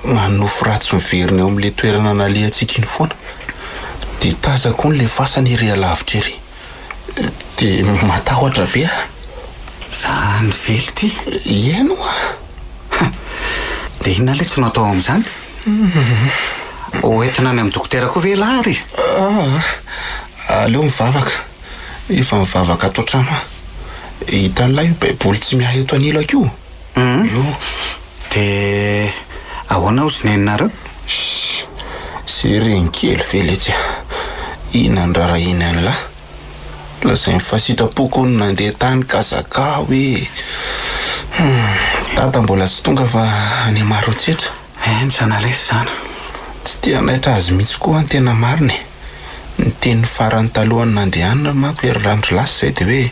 manonofy ratsy miverina eo amin'ilay toerana nalehantsika iny foana. Dia tazako hono ilay fasana ery alavitra ery. Dia matahotra be aho. Zany ve lty? Eny oa! Dia inona letsy no atao amin'izany? Ho entina any amin'ny dokotera koa ve ialahy ary? Aa, aleo mivavaka. Efa mivavaka ato an-trano aho. Hitan'lah io baiboly tsy miala eto anilako io? Io. Dia ahoana hozy neninareo? Shh! Ze reny kely ve letsy a! Inona no rarahiny an'lah? Lazainy fa sitrapoko hono nandeha tany ka zakao e! Hum, dada mbola tsy tonga fa any Maroantsetra. Henjana lesy izany. Tsy te hanaitra azy mihitsy koa aho ny tena marina e. Ny teny farany talohan'ny nandehanana manko herinandro lasa izay dia hoe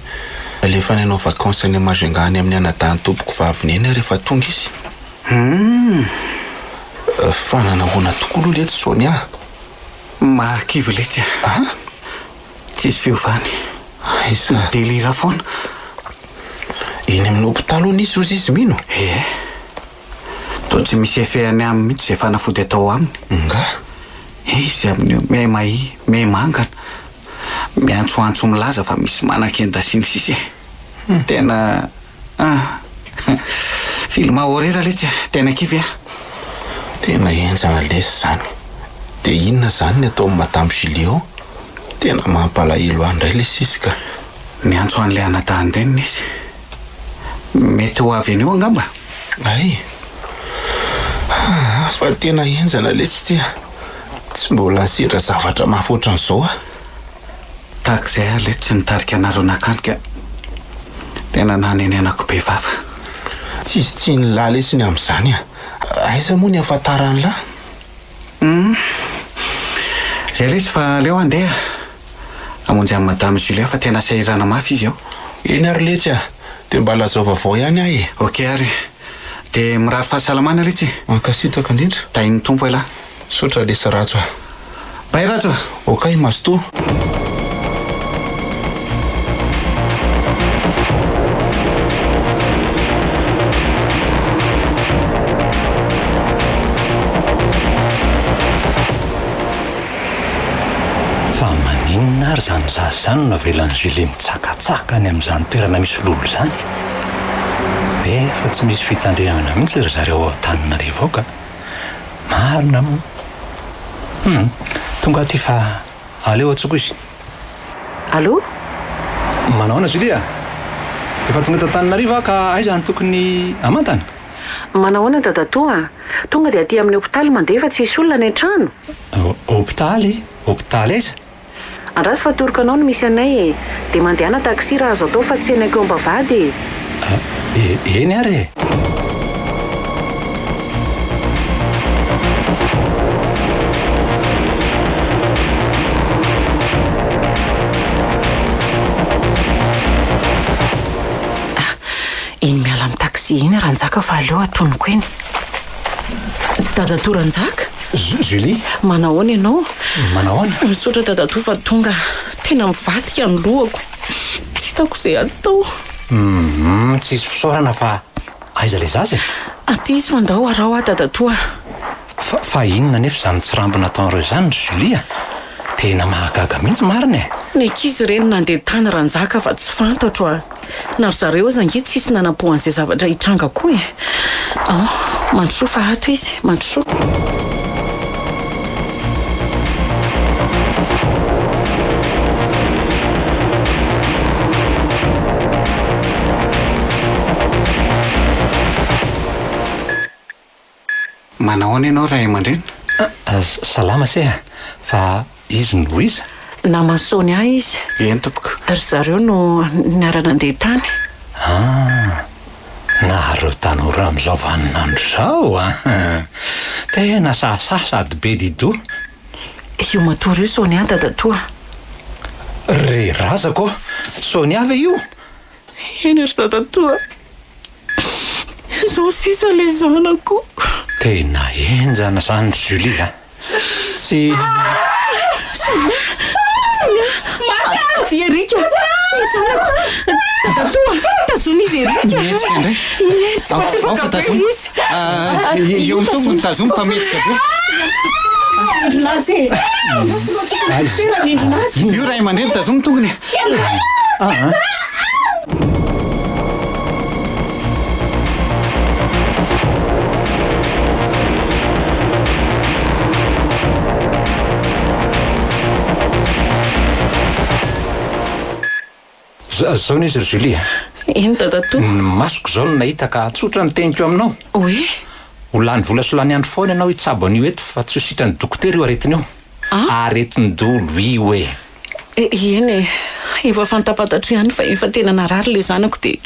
alefany hanao vacances any Majunga any amin'ny anadahin'ny tompoko vaviny eny aho rehefa tonga izy. Humm. Fa nanahoana tokoa aloha letsy Sonia a? Mahakivy letsy a. A? Tsisy fiovany. Aiza? Midelira foana. Eny amin'ny hopitaly hono izy hozy izy mino? Ee. Toa tsy misy effet any aminy mihitsy izay fanafody atao aminy. Nga? Izy amin'io miha-mahia, miha-mangana, miantsoantso milaza fa misy manakenda sy ny sisa e. Tena ah. Film horreur letsy e, tena kivy ah. Tena henjana lesy izany. Dia inona izany ny ataon'i Madame Julie ao? Tena mampalahelo ahy indray lesy izy ka. Niantso an'ilay anadahin-dreniny izy. Mety ho avy anio angamba? Hay! Aa fa tena henjana letsy ity a! Tsy mbola nisedra zavatra mafy ohatran'izao aho. Tahaka izay aho letsy tsy nitarika anareo nankany ka tena nanenenako be vava. Tsisy tsiny lahy lesy ny amin'izany a! Aiza moa ny ahafantaran'lah? Hum! Izay lesy fa aleo handeha. Hamonjy an'i Madame Julia fa tena sahirana mafy izy ao. Eny ary letsy a! Dia mba lazao vaovao ihany aho e! Ok ary. Dia mirary fahasalamana letsy e! Mankasitraka indrindra. Tahin'ny Tompo elah. Misaotra lesy Rajo a! Bye Rajo a! Ok mazotoa. Fa maninona ary izany zaza izany no avelan'i Julie mitsakatsaka any amin'izany toerana misy lolo izany? Efa tsy misy fitandremana mihitsy ry zareo ao Antananarivo ao ka. Marina moa. Hum, tonga aty fa aleo antsoiko izy. Allô? Manahoana Julie a? Efa tonga eto Antananarivo aho ka aiza no tokony hamantana? Manahoana dadatoa a? Tonga dia aty amin'ny hopitaly mandeha fa tsisy olona any an-trano? Hopitaly? Hopitaly aiza? Andraso fa atoroko anao ny misy anay e! Dia mandehana taxi raha azo atao fa tsenaiko eo am-bavahady e! Eny ary e! Iny miala amin'ny taxi iny Ranjaka fa aleo atonoko eny. Dadatoa Ranjaka? Julie? Manahoana ianao? Manahoana? Misaotra dadatoa fa tonga. Tena mivadika ny lohako. Tsy hitako izay atao. Humm, tsisy fisaorana fa aiza ilay zaza e? Aty izy fa ndao araho aho dadatoa. Fa, fa inona anefa izany tsirambo nataon'ireo izany ry Julie a? Tena mahagaga mihitsy marina e! Ny ankizy ireny nandeha tany Ranjaka fa tsy fantatro a! Na ry zareo aza ange tsisy nanam-po an'izay zavatra hitranga koa e! Ao, mandrosoa fa ato izy, mandrosoa. Manahoana ianao ray aman-dreny? Salama se a! Fa izy no iza? Naman'i Sonia izy. Eny tompoko. Ry zareo no niara-nandeha tany. Ah! Nareo tanora amin'izao vaninandro izao a! Tena sahasaha sady be di-doha. Io matory io Sonia dadatoa. Ry razako ô! Sonia ve io? Eny ry dadatoa. Izao sisa ilay zanako. Tena henjana izany ry Julie a! Tsy. Sonia! Sonia! Avia Eric! Ny zanako! Dadatoa! Tazony izy Eric! Mihetsika indray. Mitsipaka Ao fa be tazomy. izy. Ah, eo amin'ny tongony tazomy fa mihetsika be. Nindrona azy e! Nindrona azy. Io ray aman-dreny tazomy tongony. Ah, ah. Zao ny izy ry Julie a. Eny dadatoa. Ny masoko izao no nahita ka tsotra ny teniko aminao. Hoe? Ho lany vola sy lany andro foana ianao hitsabo an'io eto fa tsy ho sitran'ny dokotera io aretina io. Aretin-dolo io e. Eny e, efa fantapantatro ihany fa efa tena narary ilay zanako dia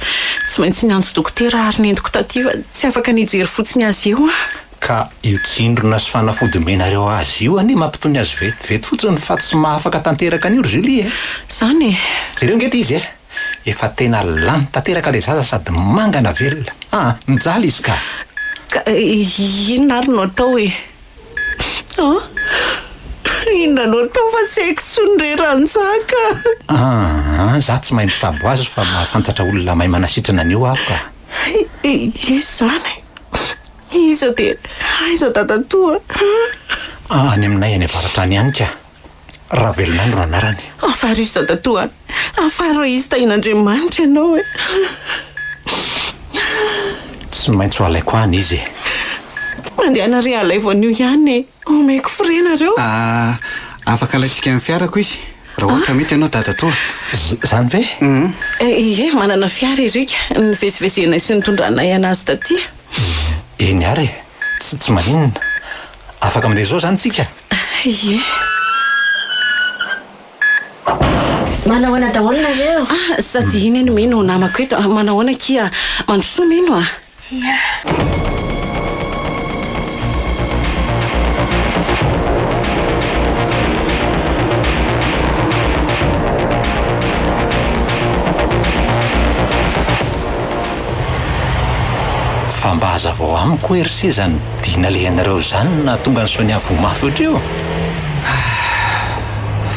tsy maintsy niantso dokotera ary nentiko taty fa tsy afaka ny hijery fotsiny azy eo aho. Ka io tsindrona sy fanafody omenareo azy io anie mampitony azy vetivety fotsiny fa tsy mahafaka tanteraka an'io ry Julie e! Zany e! Jereo nge ty izy e! Efa tena lany tanteraka le zaza sady mangana velona aa! Mijaly izy ka! Ka inona ary no atao e? An! Inona no atao fa tsy haiko intsony re Ranjaka a! Aa! Za tsy mahay mitsabo azy fa mahafantatra olona mahay manasitrana an'io aho ka! Iza izany? Iza dia aiza dadatoa a? Any aminay any avaratra any ihany ka. Ravelonandro no anarany. Afaro izy dadatoa a! Afaro izy tahian'Andriamanitra ianao e! Tsy maintsy ho alaiko any izy e! Mandehana re alaivo an'io ihany e! Omeko frais nareo. Ah, afaka alaintsika amin'ny fiarako izy raha ohatra mety ianao dadatoa. Zany ve? Ie, manana fiara Eric, nivezivezenay sy nitondranay anazy taty. Eny ary e, tsy tsy maninona. Afaka mandeha izao izany tsika? Ie. Manahoana daholo nareo? Ah, sady iny anie Mino namako eto. Manahoana akia? Mandrosoa Mino a! Ia. Fa mba hazavao amiko hoe ry se izany dia nalehanareo izany no nahatonga an'i Sonia voa mafy ohatr'io?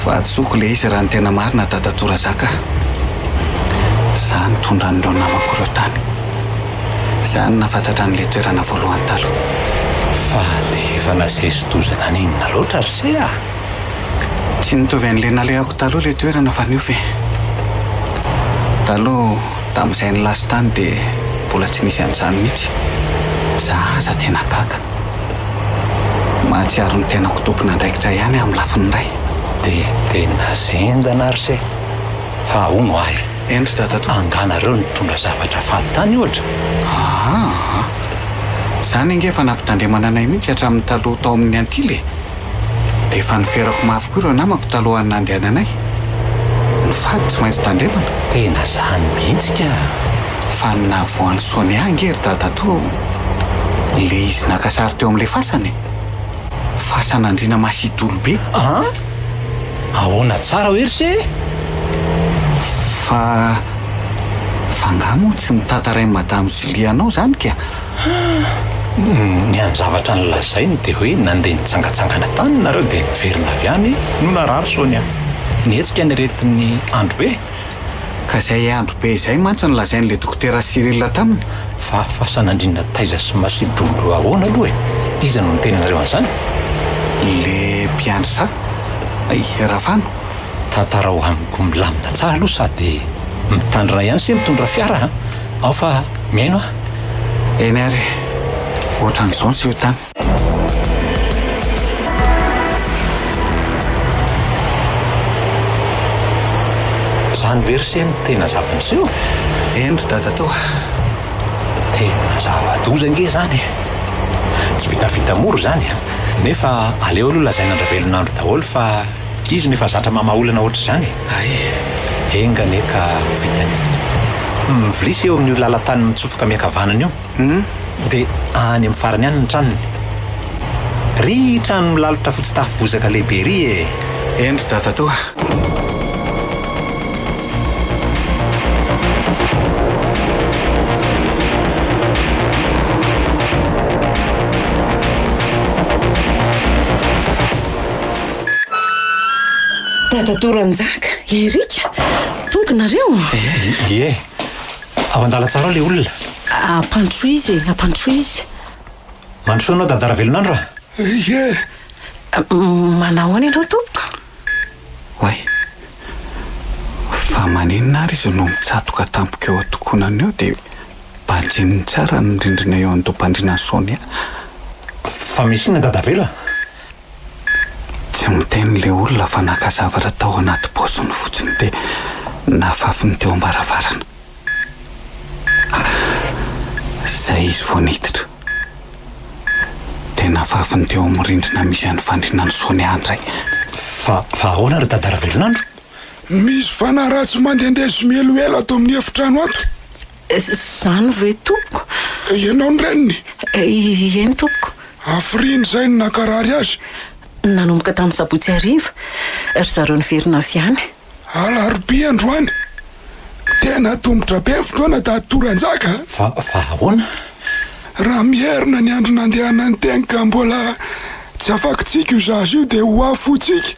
Fahadisoako ilay izy raha ny tena marina dadatoa Razaka a! Za nitondra an'ireo namako ireo tany. Za no nahafantatra an'ilay toerana voalohany taloha. Fa dia efa nasesi-doza naninona loatra ry se a! Tsy nitovy an'ilay nalehako taloha ilay toerana fa niova e! Taloha tamin'izay nilasy tany dia mbola tsy nisy an'izany mihitsy. Za aza tena gaga. Mahatsiaro ny tenako tompon'andraikitra ihany aho amin'ny lafiny iray. Dia tena zendana ry se! Fa hono ahy. Eny ry dadatoa. Angaha nareo nitondra zavatra faty tany ohatra? Aa! Izany ange efa nampitandremana anay mihitsy hatramin'ny taloha tao amin'ny Antily e! Dia efa noferako mafy koa ireo namako talohan'ny nandehananay. Ny fady tsy maintsy tandremana. Tena zany mihitsy ka! Fa ny nahavoa an'i Sonia ange ry dadatoa le izy naka sary teo amin'ilay fasana e! Fasan'andriana Masidolo be. An! Ahoana tsara hoe ry se? Fa fa angaha moa tsy notantarain'i Madame Julie anao izany ka? Ny hany zavatra nolazainy dia hoe nandeha nitsangatsangana tany nareo dia niverina avy any no narary Sonia. Nihetsika ny aretin'ny andro be. Ka izay andro be izay mantsy no lazain'ilay dokotera Cyril taminy. Fa fasan'andriana taiza sy masidolo ahoana aloha e? Iza no niteny anareo an'izany? Le mpiandry saha? I Rafano? Tantarao amiko milamina tsara aloha sady mitandrina ihany se mitondra fiara a! Ao fa mihaino aho. Eny ary e! Ohatran'izao ny seho tany. Zany ve ry se no tena zava-niseho? Eny ry dadatoa. Tena zava-doza ange zany e! Tsy vitavita mora izany a! Nefa aleo aloha lazaina an-dRavelonandro daholo fa izy no efa zatra mamaha olana ohatr'izany e! Hay e! Enga anie ka ho vitany. Mivilisy eo amin'io lalan-tany mitsofoka miankavanana io. Dia any amin'ny farany any ny tranony. Ry trano milalotra fotsy tafo bozaka lehibe ry e! Eny ry dadatoa. Dadatoa Ranjaka, Eric, tonga nareo? Ie, ao an-dalantsara ao ilay olona. Ampandrosoy izy e, ampandrosoy izy. Mandrosoa anao Dada Ravelonandro a! Ie. Manahoana ianao tompoko? Oay. Fa maninona ary izy no mitsatoka tampoka eo an-tokonana eo dia banjininy tsara ny rindrina eo an-doham-pandrianan'i Sonia. Fa misy inona Dadavelo a? Tsy miteny ilay olona fa naka zavatra tao anaty paosiny fotsiny dia nafafiny teo am-baravarana. Izay izy vao niditra. Dia nafafiny teo amin'ny rindrina misy an'ny fandriana an'i Sonia indray. Fa, fa ahoana ry Dada Ravelonandro? Misy fanahy ratsy mandehandeha sy mieloelo ato amin'ny efitrano ato. Izany ve tompoko? Ianao ny reniny? Eny tompoko. Hafiriana izay no nankarary azy? Nanomboka tamin'ny sabotsy hariva ry zareo niverina avy any. Alarobia androany. Tena atomotra be ny fotoana Dadatoranjaka a! Fa, fa ahoana? Raha miherina ny andro nandehanany teny ka mbola tsy afakitsika io zaza io dia ho afotsika.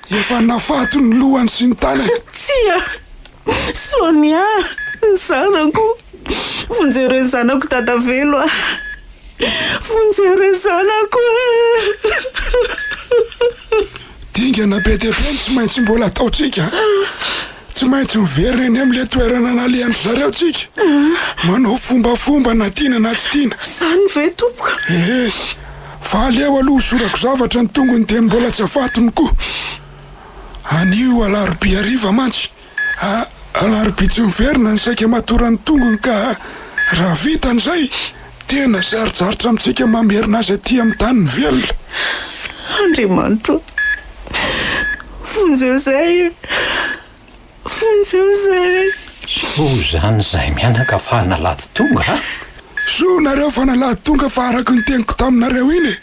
Efa nafato ny lohany sy ny tanany. Tsia! Sonia! Ny zanako! Vonjeo ireo zanako Dadavelo a! Vonjeo ireo zanako e! Dingana be dia be no tsy maintsy mbola ataontsika a! Tsy maintsy miverina eny amin'ilay toerana nalehan-dry zareo tsika. Manao fombafomba na tiana na tsy tiana. Izany ve tompoko? Ehe, fa aleo aloha hosorako zavatra ny tongony dia mbola tsy afatony koa. Anio alarobia hariva mantsy. A, alarobia tsy miverina ny saika matoran'ny tongony ka raha vitany izay, tena sarotsarotra amintsika mamerina azy aty amin'ny taniny velona. Andriamanitra o! Vonjeo izay e! Vonjeo izay! Soa izany izahay mianaka fa nalady tonga a! Soa nareo fa nalady tonga fa araka ny teniko taminareo iny e!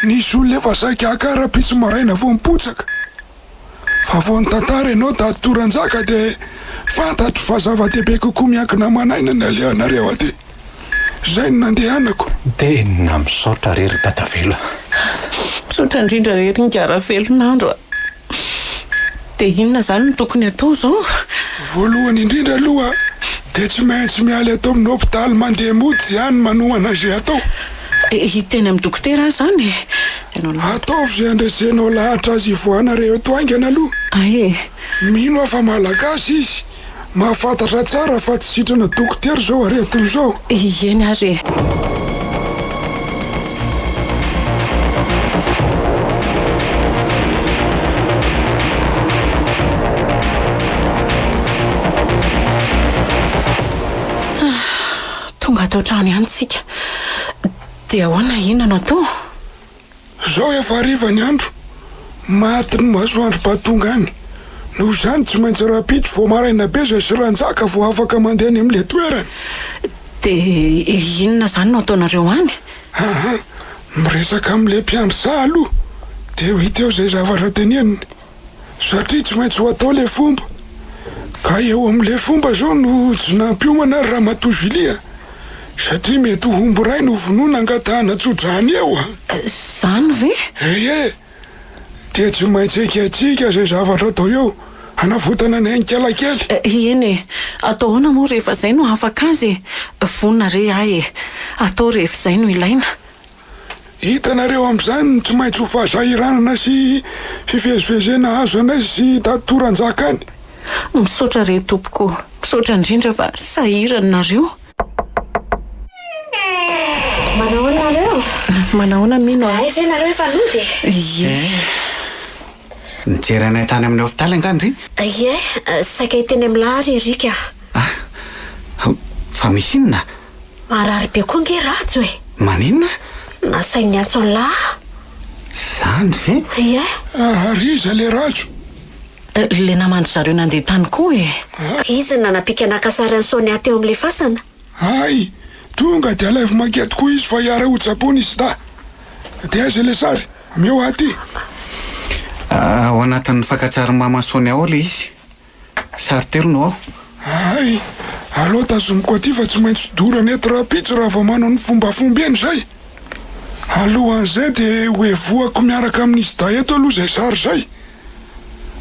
Nisy olona efa saika haka rahampitso maraina vao mipotsaka. Fa vao nitantara ianao Dadatoranjaka dia fantatro fa zava-dehibe kokoa miankina aman'aina ny alehanareo aty. Izay no nandehanako. Tena misaotra re ry Dadavelo a! Misaotra indrindra re ry Ingahy Ravelonandro a! Dia inona izany no tokony atao izao? Voalohany indrindra aloha dia tsy maintsy miala eto amin'ny hopitaly mandeha mody dia any manohana izay atao. Hiteny amin'ny dokotera aho izany e! Ataovy izay handresenao lahatra azy hivoahanareo eto haingana aloha. Hay e! Mino aho fa malagasy izy. Mahafantatra tsara fa tsy sitrana dokotera izao aretina izao. Eny ary e! Tonga ato an-trano ihany tsika. Dia ahoana, inona no atao? Zao efa hariva ny andro, maty ny masoandro mba tonga any. Noho izany tsy maintsy rahampitso vao maraina be zay sy Ranjaka vao afaka mandeha any amin'ilay toerana. Dia inona izany no ataonareo any? Aa, miresaka amin'ilay mpiandry saha aloha, dia ho hita eo izay zavatra teneniny. Satria tsy maintsy ho atao ilay fomba. Ka eo amin'ilay fomba izao no tsy nampiomana ary Ramatoa Julie a! Satria mety ho omby iray no vonoina angatahana tso-drano eo a! Izany ve? Ie! Dia tsy maintsy ekentsika izay zavatra atao eo, hanavotana ny ain'Ikalakely. Eny e! Atao ahoana moa rehefa izay no hahafaka azy e! Vonona re aho e! Atao rehefa izay no ilaina. Hitanareo amin'izany ny tsy maintsy ho fahasahiranana sy fivezivezena azo anay sy Dadatoranjaka any. Misaotra re tompoko, misaotra indrindra fa sahirana nareo. Manahoana nareo? Manahoana Mino a? Hay ve nareo efa nody e? Ie. Nijery anay tany amin'ny hopitaly angaha ndry? Ie, saika hiteny amin'lah ary Eric a. Ah, fa misy inona? Marary be koa nge Rajo e! Maninona? Nasainy niantso an'lah aho. Zany ve? Ie. Ary iza le Rajo? Le naman-dry zareo nandeha tany koa e! Izy no nanapika naka sary an'i Sonia teo amin'ilay fasana. Hay! Tonga dia alaivo manketo koa izy fa hiara hotsaboina i Sda. Dia aiza ilay sary? Omeo ahy aty. Ao anatin'ny fakan-tsarin'i Maman Sonia ao ilay izy. Sary telo no ao. Hay! Aleo tazomiko aty fa tsy maintsy dorana eto rahampitso raha vao manao ny fombafomba eny izay. Alohan'izay dia hoevohako miaraka amin'izy dahy eto aloha izay sary izay.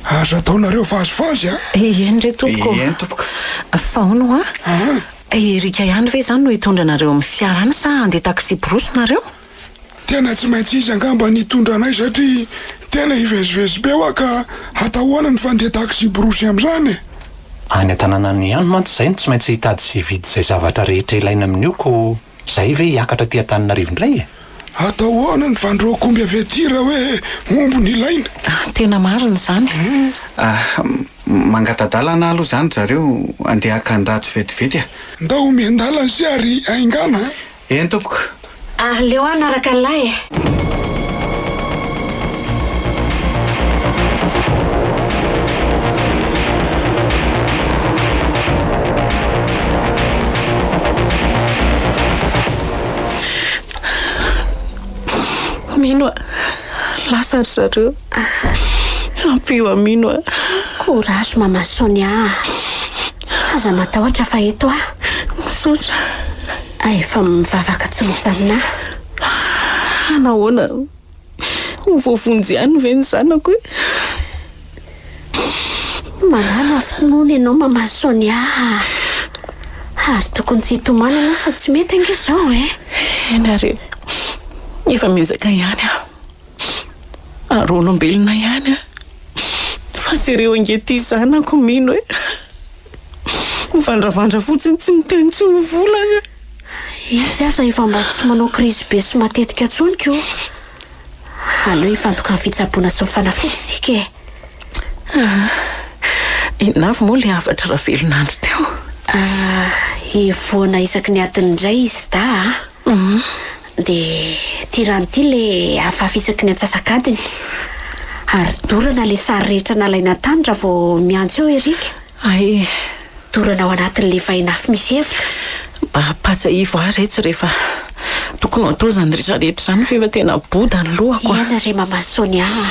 Aza ataonareo vazivazy a! Eny re tompoko. Eny tompoko. Fa hono hoa, Erika ihany ve izany no hitondra anareo amin'ny fiara any sa handeha taxi-brousse nareo? Tena tsy maintsy izy angamba ny hitondra anay satria tena hivezivezy be hoa ka hatahoana ny fandeha taxi-brousse amin'izany e! Any an-tanàna any ihany mantsy izay no tsy maintsy hitady sy hividy izay zavatra rehetra ilaina amin'io ko izay ve hiakatra aty Antananarivo indray e! Atao ahoana ny fandroako omby avy aty raha hoe omby no ilaina? Tena marina izany. Ah, mangata-dalana aloha izany ry zareo andeha haka an-dRajo vetivety a! Ndao omen-dalana sy ary haingana a! Eny tompoko. Aleo hanaraka an'lah e. Mino a! Lasa ry zareo. Ampio aho Mino a! Courage Mama Sonia a! Aza matahotra fa eto aho. Misaotra. Efa mivavaka tsy mijanona aho. Nahoana? Ho voavonjy ihany ve ny zanako e? Manana finoana ianao Mama Sonia a! Ary tokony tsy hitomany ianao fa tsy mety ange izao e! Eny ary e! Efa miezaka ihany aho. Ary olombelona ihany aho. Fa jereo ange ity zanako mino e! Mivandravandra fotsiny tsy miteny tsy mivolana. Izy aza efa mba tsy manao crise be sy matetika intsony ko. Aleo hifantoka amin'ny fitsaboana sy ny fanafody tsika e. Ah, inona avy moa ilay hafatr'i Ravelonandro teo? Ah, hivoana isaky ny adiny iray izy da a. Dia ity rano ity ilay afafy isaky ny antsasak'adiny. Ary dorana ilay sary rehetra nalaina tany raha vao miantso eo Eric. Hay. Dorana ao anatin'ilay vainafo misy evoka. Mba ampahatsiahivo ahy retsy rehefa tokony ho atao izany rehetra rehetra izany fa efa tena boda ny lohako a. Eny re Mama Sonia a.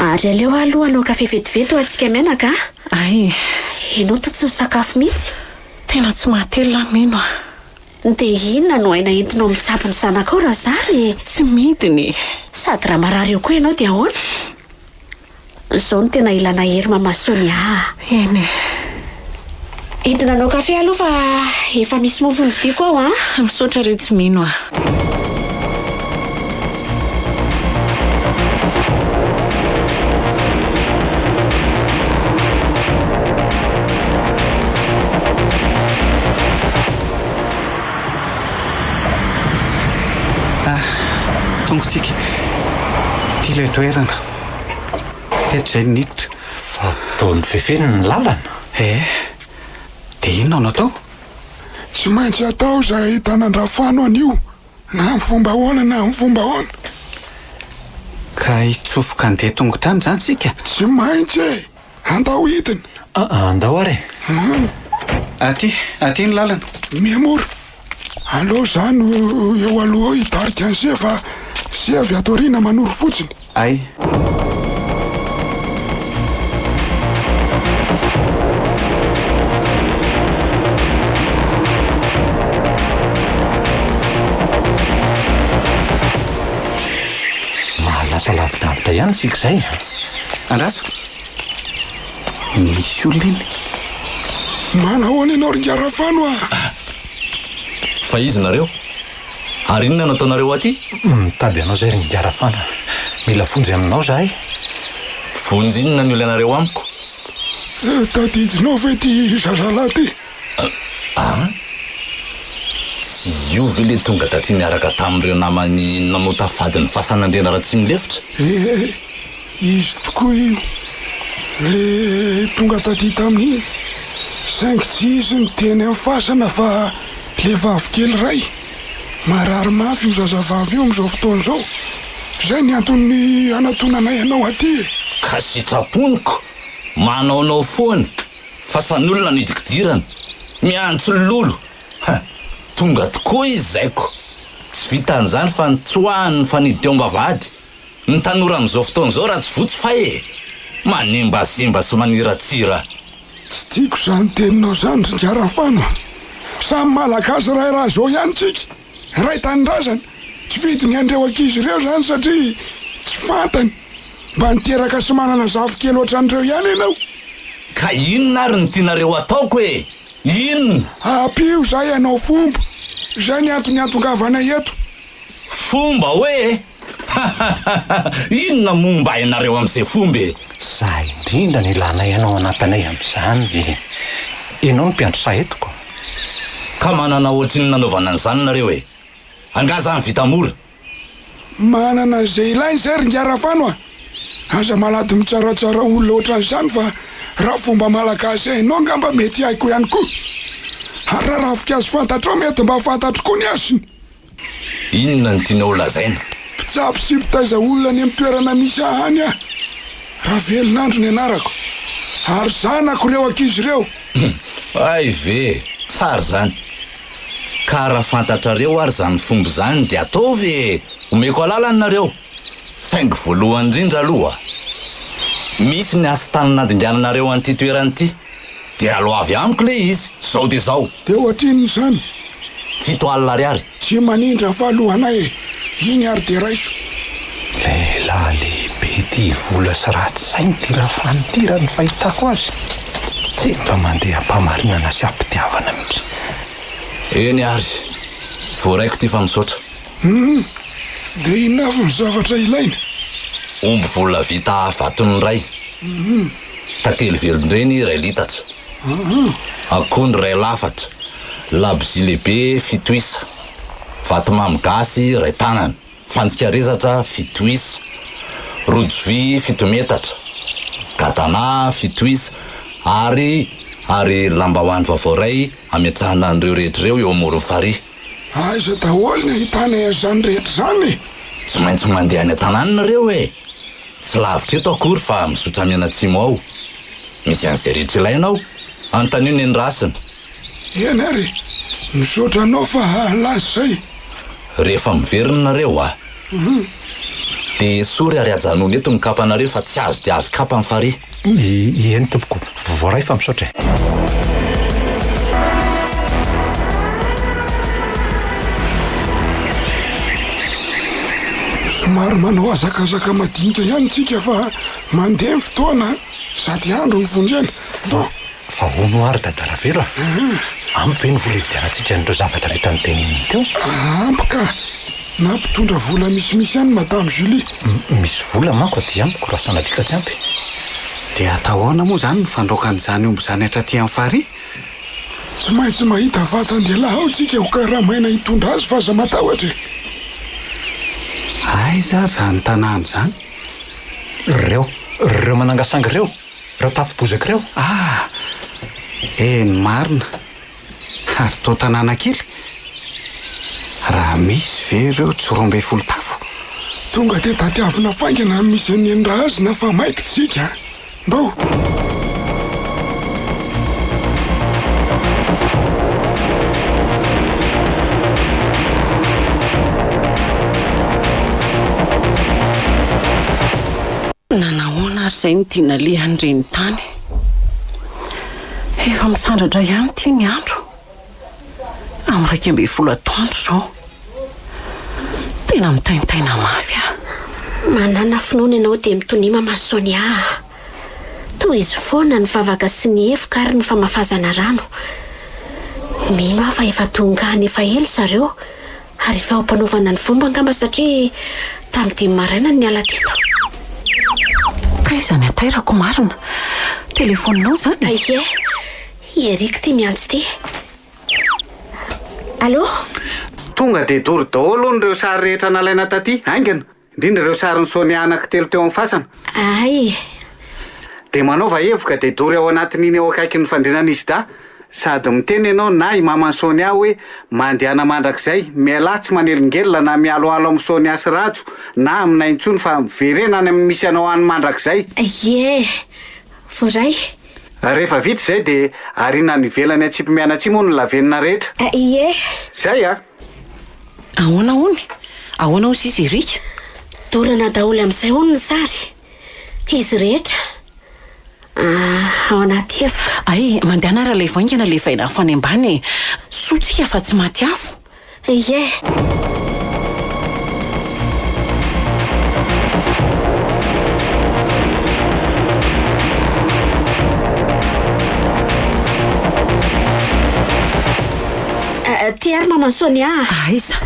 Ary aleo aho aloha hanao kafe vetivety ho antsika mianaka a. Hay. Ianao toa tsy nisakafo mihitsy. Tena tsy mahatelina aho mino a. Dia inona no aina entinao mitsabo ny zanakao raha zany e? Tsy midina e. Sady raha marary eo koa ianao dia ahoana? Izao no tena ilana hery Mama Sonia a! Eny e. Hidina hanao kafe aloha fa efa misy mofo novidiako ao an! Misaotra re tsy mino a! Ah, tonga tsika. Ity ilay toerana. Teto izay no niditra. Fa toa nofefeny ny lalana. Eh, dia inona no atao? Tsy maintsy atao izay ahitana an-dRafano anio, na amin'ny fomba ahoana na amin'ny fomba ahoana. Ka hitsofoka handeha tongotra any izany isika? Tsy maintsy e! Andao hidina. Aa, andao ary e. Aty, aty ny lalana. Mihamora. Aleo za no eo aloha eo hitarika an'se fa se avy ato aoriana manoro fotsiny. Ay. Mahalasa lavidavitra ihany isika izay a. Andraso. Misy olona iny. Manahoana ianao ry Ngarafano a! Fa iza nareo? Ary inona no ataonareo aty? Mitady anao izay ry Ngarafano. Mila vonjy aminao izahay. Vonjy inona ny olanareo amiko? Tadidinao ve ity zazalahy ity? An? Tsy io ve le tonga taty niaraka tamin'ireo namany nanota fady ny fasan'Andriana Ratsimilefitra? Ee, Izy tokoa io le tonga taty tamin'iny saingy tsy izy no teny amin'ny fasana fa le vavikely iray. Marary mafy io zazavavy io amin'izao fotoana izao. Izay ny antony hanatonanay anao aty e. Ka sitraponiko, manaonao foana, fasan'olona no idikidirana, miantso lolo, ha! Tonga tokoa izy zaiko. Tsy vitan'izany fa nitsoahany ny fanidy teo am-bavahady. Ny tanora amin'izao fotoana izao raha tsy voa tsy fay e! Manimbazimba sy maniratsira. Tsy tiako izany teninao izany ry Ngarafano a! Samy Malagasy iray ra zao ihany tsika, iray tanindrazana, tsy fidiny an'ireo ankizy ireo izany satria tsy fantany, mba niteraka sy manana zafikely ohatran'ireo ihany ianao. Ka inona ary no tianareo ataoko e? Inona? Ampio izahay hanao fomba, izay ny antony hatongavanay eto. Fomba hoe e! Hahahaha! Inona moa mba hainareo amin'izay fomba e? Za indrindra no ilanay anao hanampy anay amin'izany e! Ianao no mpiandry saha eto ko! Ka manana ohatrin'ny nanaovana an'izany nareo e? Angaha zany vita mora? Manana an'izay ilainy zay ry Ngarafano a! Aza malady mitsaratsara olona ohatran'izany fa raha fomba malagasy hainao angamba mety haiko ihany koa! Ary raha ravinkazo fantatrao mety mba fantatro koa ny hasiny! Inona no tianao ho lazaina? Mpitsabo sy mpitaiza olona any amin'ny toerana misy ahy any aho. Ravelonandro ny anarako. Ary zanako ireo ankizy ireo. Hay ve! Tsara izany. Ka raha fantatrareo ary izany fomba izany dia ataovy e! Omeko alalana nareo, saingy voalohany indrindra aloha, misy ny hasin-tany nandingananareo an'ity toerana ity, dia aloavy amiko le izy, zao dia zao. Dia ohatrinona izany? 70 ariary. Tsy manindra fa alohanay e! Iny ary dia raiso. Lehilahy lehibe tia vola sy ratsy saina ity Rafany ity raha ny fahitako azy. Tsy mba mandeha am-pahamarinana sy am-pitiavana mihitsy. Eny ary, voaraiko ity fa misaotra. Hum! Dia inona avy ny zavatra ilaina? Omby vola vita vatony iray. Tantely velon-dreny iray litatra. Akondro iray lafatra. Labozia lehibe fito isa. Vatomamy gasy iray tanana. Fantsika rezatra fito isa. Rojo vy fito metatra. Gadana fito isa. Ary ary lambahoany vaovao iray ametrahana an'ireo rehetra ireo eo amoron'ny farihy. Aiza daholo ny ahitanay an'izany rehetra izany e? Tsy maintsy mandeha any an-tanàna nareo e! Tsy lavitra eto akory fa mizotra mianatsimo ao. Misy an'izay rehetra ilaina ao. Anontanio Neny Rasina. Eny ary e! Misaotra anao fa lasa izay. Rehefa miverina nareo a! Dia esory ary ajanony eto ny kapanareo fa tsy azo dia avy kapa ny farihy. Eny tompoko, voaray fa misaotra e. Somary manao hazakazaka madinika ihany tsika fa mandeha ny fotoana a! Sady andro no vonjena. Ndao! Fa hono ary Dada Ravelo a! Ampy ve ny vola hividianantsika an'ireo zavatra rehetra noteneniny teo? Ampy ka! Nampitondra vola misimisy ihany Madame Julie. Misy vola manko aty amiko raha sanatria ka tsy ampy. Dia atao ahoana moa izany ny fandroakana izany omby izany hatraty amin'ny farihy? Tsy maintsy mahita vatan-dehilahy ao tsika ho karamaina hitondra azy fa aza matahotra e! Aiza ary izany tanàna izany? Ireo, ireo manangasanga ireo, ireo tafo bozaka ireo. Ah! Eny marina. Ary toa tanàna kely? Raha misy ve ireo tsy 12 tafo? Tonga dia tadiavina faingana ny misy an'i Neny Rahazina fa maika tsika a! Ndao! Nanahoana ary izay no tiana alehan'ireny tany? Efa misandratra ihany ity ny andro. Amin'ny 11 atoandro izao. Tena mitaintaina mafy aho. Manàna finoana ianao dia mitonia Mama Sonia a! Tohizo foana ny vavaka sy ny hevoka ary ny famafazana rano. Mino aho fa efa tonga any efa ela zareo ary efa ao am-panaovana ny fomba angamba satria tamin'ny dimy maraina no niala teto. Taiza ny hatairako marina? Telefaoninao izany? Ie, i Eric ity miantso ity. Allô? Tonga dia dory daholo hono ireo sary rehetra nalaina taty, haingana, indrindra ireo sarin'i Sonia anankitelo teo amin'ny fasana. Hay! Dia manaova hevoka dia dory ao anatin'iny eo akaikin'ny fandriana nisy dahy. Sady miteny ianao na i maman'i Sonia hoe mandehana mandrakizay, mialà tsy manelingelina na mialoalo amin'i Sonia sy Rajo na aminay intsony fa miverena any amin'ny misy anao any mandrakizay. Ie! Voaray. Rehefa vita izay dia ariana any ivelany atsipy mianatsimo ny lavenona rehetra. Ie! Zay a! Ahoana hono? Ahoana hoy sisa Eric? Dorana daholo amin'izay hono ny sary. Izy rehetra. Ao anaty hevoka. Hay, mandehana ary alaivo haingana ilay vainafo any ambany e! Soa tsika fa tsy maty afo. Ie! Ty ary maman Sonia a! Aiza?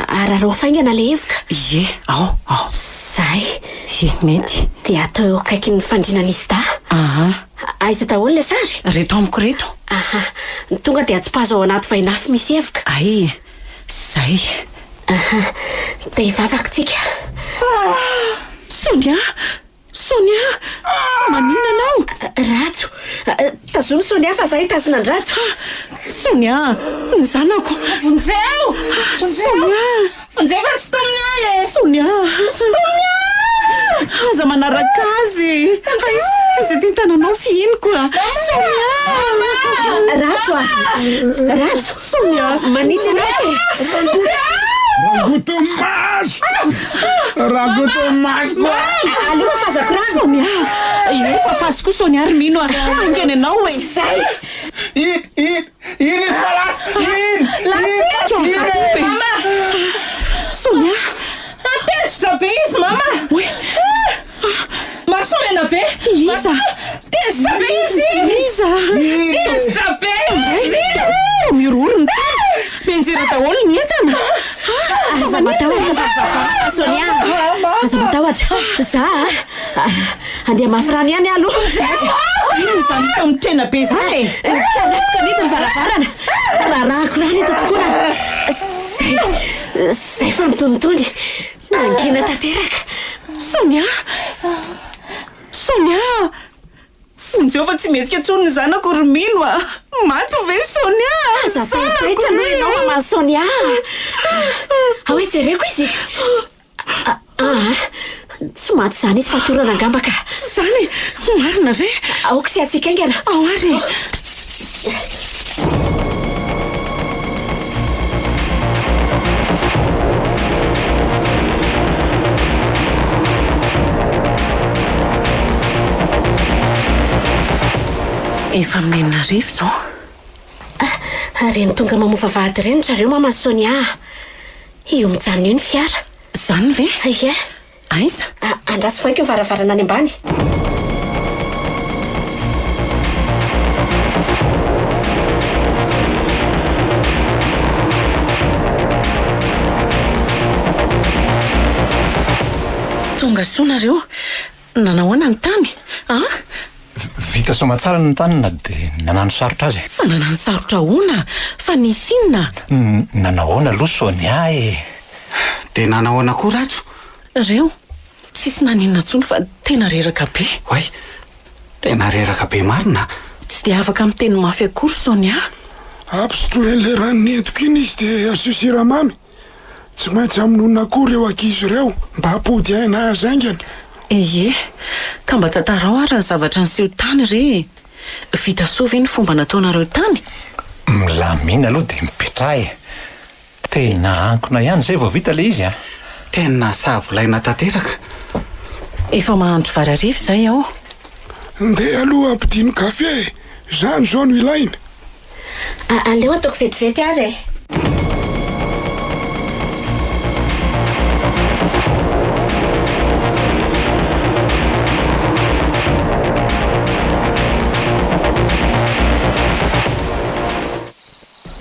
Araraho faingana ilay hevoka. Ie, ao, ao. Zay. Ie, mety. Dia atao eo akaikin'ny fandriana nisy dahy. Aha. Aiza daholo ilay sary? Reto amiko reto. Aha. Tonga dia atsipazo ao anaty vainafo misy hevoka. Ay, zay. Aha. Dia hivavaka tsika. Sonia! Sonia! Maninona anao? Rajo! Tazomy Sonia fa za hitazona an-dRajo. Sonia! Ny zanako! Vonjeo! Sonia! Vonjeo fa tsy tominy ahy e! Sonia! Tsy tominy ahy! Aza manaraka azy! Aiza, aiza ity tananao fihiniko a! Sonia! Rajo a! Rajo! Sonia! Maninona anao e? Rangotomaso! Rangotomaso! Aleo fafazako rano. Sonia! Eo fafazo koa Sonia ry Mino a! Haingana ianao e! Zay! Iny, iny, iny izy fa lasa! Iny! Lasa Iny! iny! Mama! Sonia! Tezitra be izy mama! Oy! Maso mena be! Iza? Tezitra be izy! Iza? Tezitra be izy! Mirory ny tena! Mianjera daholo ny entana! Aza matahotra fa Sonia. Aza matahotra. Za a, andeha mafy rano ihany aho aloha. Inona izany feo mitrena be izany e? Karatoko amidy ny varavarana. Rarahako rano eto tokoa na. Zay, zay fa mitonitony. Nangina tanteraka. Sonia! Sonia! Vonjeo fa tsy mihetsika intsony ny zanako ry Mino a! Maty ve Sonia? Aza taitaitra aloha ianao mama Sonia. Ao hoe jereko izy. Ah, tsy maty izany izy fa torana angamba ka. Izany? Marina ve? Aoka sy hatsiaka haingana. Ao ary. Efa amin'ny 6000 izao. Ireny tonga mamoa vavahady ireny ry zareo mama Sonia a. Io mijanona io ny fiara. Izany ve? Ie. Aiza? Andraso vaiko ny varavarana any ambany. Tonga soa nareo. Nanao ahoana ny tany? An? Vita soamatsara ny tany na dia nanano sarotra aza e. Fa nanano sarotra ahoana? Fa nisy inona? Nanao ahoana aloha Sonia e? Dia nanao ahoana koa Rajo? Reo, tsisy naninona intsony fa tena reraka be. Oay, tena reraka be marina a! Tsy dia afaka miteny mafy akory Sonia. Ampisotroin'ilay rano nentiko iny izy dia asio siramamy. Tsy maintsy hamonoana koa ireo ankizy ireo mba hampody aina azy haingana. Ie, ka mba tantarao ary ny zavatra niseho tany re e! Vita soa ve ny fomba nataonareo tany? Milamina aloha dia mipetraha e! Tena ankona ihany izay vao vita ilay izy a! Tena savolaina tanteraka. Efa mahandro vary hariva izay aho. Ndeha aloha ampidino kafe e! Izany izao no ilaina. Aleo ataoko vetivety ary e!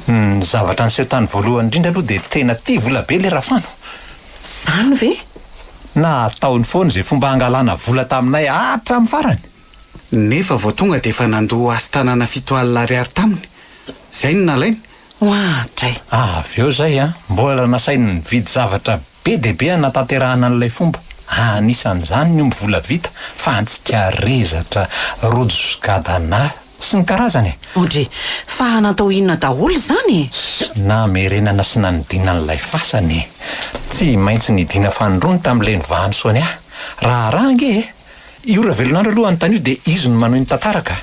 Ny zavatra niseho tany voalohany indrindra aloha dia tena tia vola be ilay Rafano. Izany ve? Nataony foana izay fomba hangalana vola taminay hatramin'ny farany. Nefa vao tonga dia efa nandoa hasin-tanana 70 ariary taminy. Izay no nalainy. Oadray! Avy eo izay an, mbola nasainy nividy zavatra be dia be hanatanterahana an'ilay fomba. Anisan'izany ny omby volavita, fantsika, rezatra, rojo sy gadana. Sy ny karazany e! Audrey, fa natao inona daholo izany e? Namerenana sy nanidina an'ilay fasana e! Tsy maintsy nidina fanindroany tamin'ilay novahan'i Sonia. Raharaha ange e! Io Ravelonandro aloha anontanio dia izy no manohy ny tantara ka!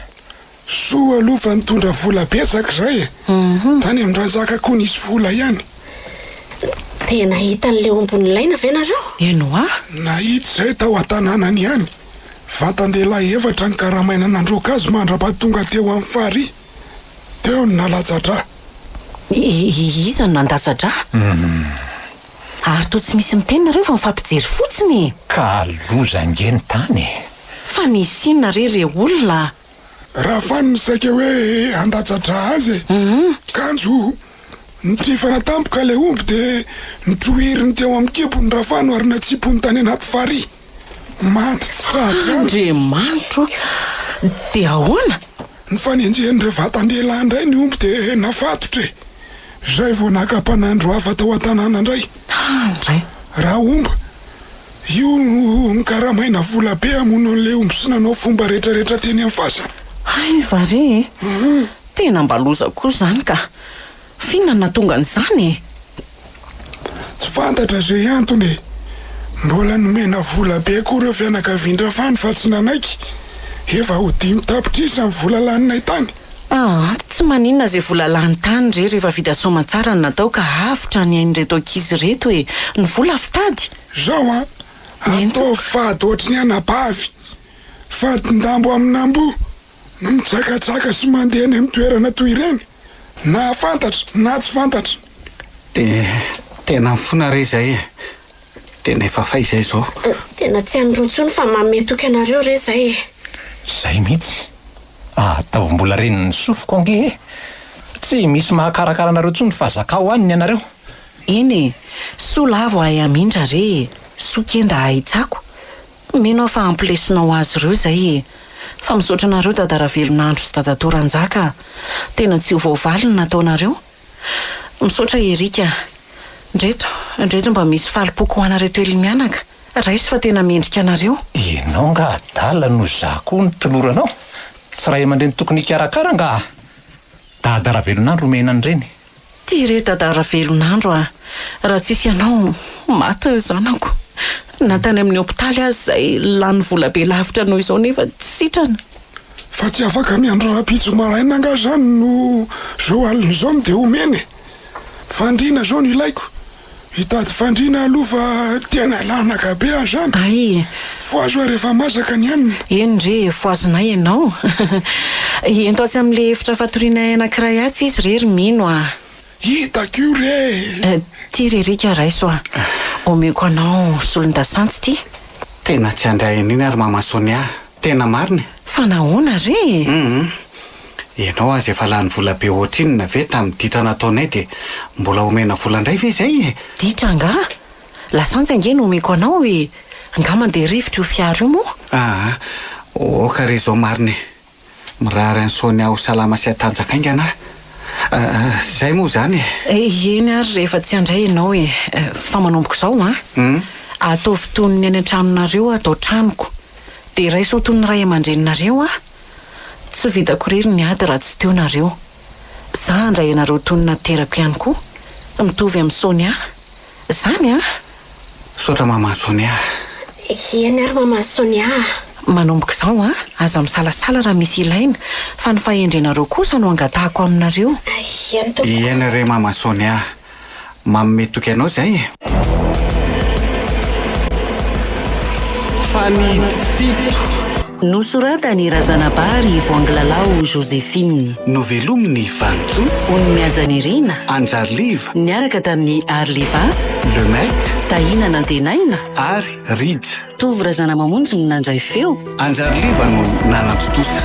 Soa aloha fa nitondra vola betsaka izay e! Tany amin-dRanjaka koa nisy vola ihany. Dia nahita an'ilay omby nilaina ve nareo? Eny hoa! Nahita izay tao an-tanànany ihany. Vatan-dehilahy efatra nikaramaina nandroaka azy mandra-pahatonga teo amin'ny farihy. Teo no nalatsa-drà. Iza no nandatsa-drà? Ary toa tsy misy miteny nareo fa mifampijery fotsiny e! Ka loza ange ny tany e! Fa nisy inona re re olona a! Rafano no saika hoe handatsa-drà azy e! Kanjo nitrifana tampoka ilay omby dia notroheriny teo amin'ny kibony Rafano ary natsipony tany anaty farihy. Maty tsy tra-drano. Andriamanitro o! Dia ahoana? Nifanenjehan'ireo vatan-dehilahy indray ny omby dia nafatotra e! Izay vao naka mpanandro hafa tao an-tanàna indray. Andray! Rahomba, io no nikaramaina vola be hamono an'ilay omby sy nanao fomba rehetrarehetra teny amin'ny fasana. Hay va re e! Tena mba loza koa izany ka! F'inona no nahatonga an'izany e? Tsy fantatra izay antony e! Mbola nomena vola be koa ireo fianakavian-dRafano fa tsy nanaiky. Efa ho 5 tapitrisa ny vola laninay tany. Aa, tsy maninona izay vola lany tany re rehefa vita soamantsara ny natao ka avotra ny ain'ireto ankizy ireto e! Ny vola fitady! Zao an, ataovy fady ohatry ny anabavy, fadin-dambo amin'amboa no mitsakatsaka sy mandeha any amin'ny toerana toy ireny, na fantatra na tsy fantatra. Dia tena mifona re izay e! Tena efa fay izay izao. Tena tsy hanoroa intsony fa manome toky anareo re izay e! Izay mihitsy. Ataovy mbola renin'ny sofiko ange e! Tsy misy mahakarakara anareo intsony fa zakao any ny anareo. Eny e! Soa lavo ahay hamindra re e! Soa kenda ahay tsako. Mino aho fa ampy lesona ho azy ireo izay e! Fa misaotra anareo Dada Ravelonandro sy Dadatoa Ranjaka a! Tena tsy ho voavaly ny nataonareo. Misaotra Eric a! Ndreto, ndreto mba misy falim-poko ho anareo telo mianaka. Raiso fa tena mendrika anareo. Ianao nga adala no za koa no toloranao? Tsy ray aman-dreny tokony hikarakara nga? Dada Ravelonandro omena an'ireny. Ty re Dada Ravelonandro a! Raha tsisy anao, maty ny zanako. Na tany amin'ny hopitaly aza izay lany vola be lavitra noho izao nefa tsy sitrana. Fa tsy afaka miandry rahampitso maraina angaha zany no zao alina izao no dia omena e! Fandriana zao no ilaiko. Hitady fandriana aloha fa tena lanaka be aho zany. Hay! Fohazo aho rehefa masaka ny hanina. Eny re, fohazinay ianao. Ento atsy amin'ilay efitra fatorianay anankiray atsy izy re ry Mino a! Hitako io re e! Ty re Rika raiso a! Omeko anao solon-dasantsy ty. Tena tsy handray an'iny ary Mama Sonia. Tena marina e! Fa nahoana re e? Hum. Ianao aza efa lany vola be ohatrinona ve tamin'ny ditra nataonay dia mbola omena vola indray ve izay e? Ditra angaha? Lasantsy ange no omeko anao e! Angaha mandeha rivotra io fiara io moa? Aa, ok re izao marina e! Mirary an'i Sonia ho salama sy hatanjaka haingana aho. Izay moa izany e! Eny ary rehefa tsy handray ianao e! Fa manomboka izao an! Ataovy toy ny any an-tranonareo ato an-tranoko. Dia raiso ho toy ny ray aman-dreninareo aho. Tsy vitako irery ny ady raha tsy teo nareo. Za handray anareo toy ny naterako ihany koa. Mitovy amin'i Sonia. Zany an! Misaotra maman Sonia a! Eny ary maman Sonia a! Manomboka izao an, aza misalasala raha misy ilaina, fa ny fahendrenareo kosa no angatahako aminareo. Eny tompoko. Eny re maman Sonia a! Manome toky anao izay e! Fanidy fito. Nosoratan'i Razanabary Voangilalao Joséphine. Novelomin'i Vanintsoa. Onimihaja Nirina. Anjariliva. Niaraka tamin'i Arliva. Le Mec. Tahina Nantenaina. Ary Rija. Tovo Razanamamonjy no nandray feo. Anjariliva no nanatontosa.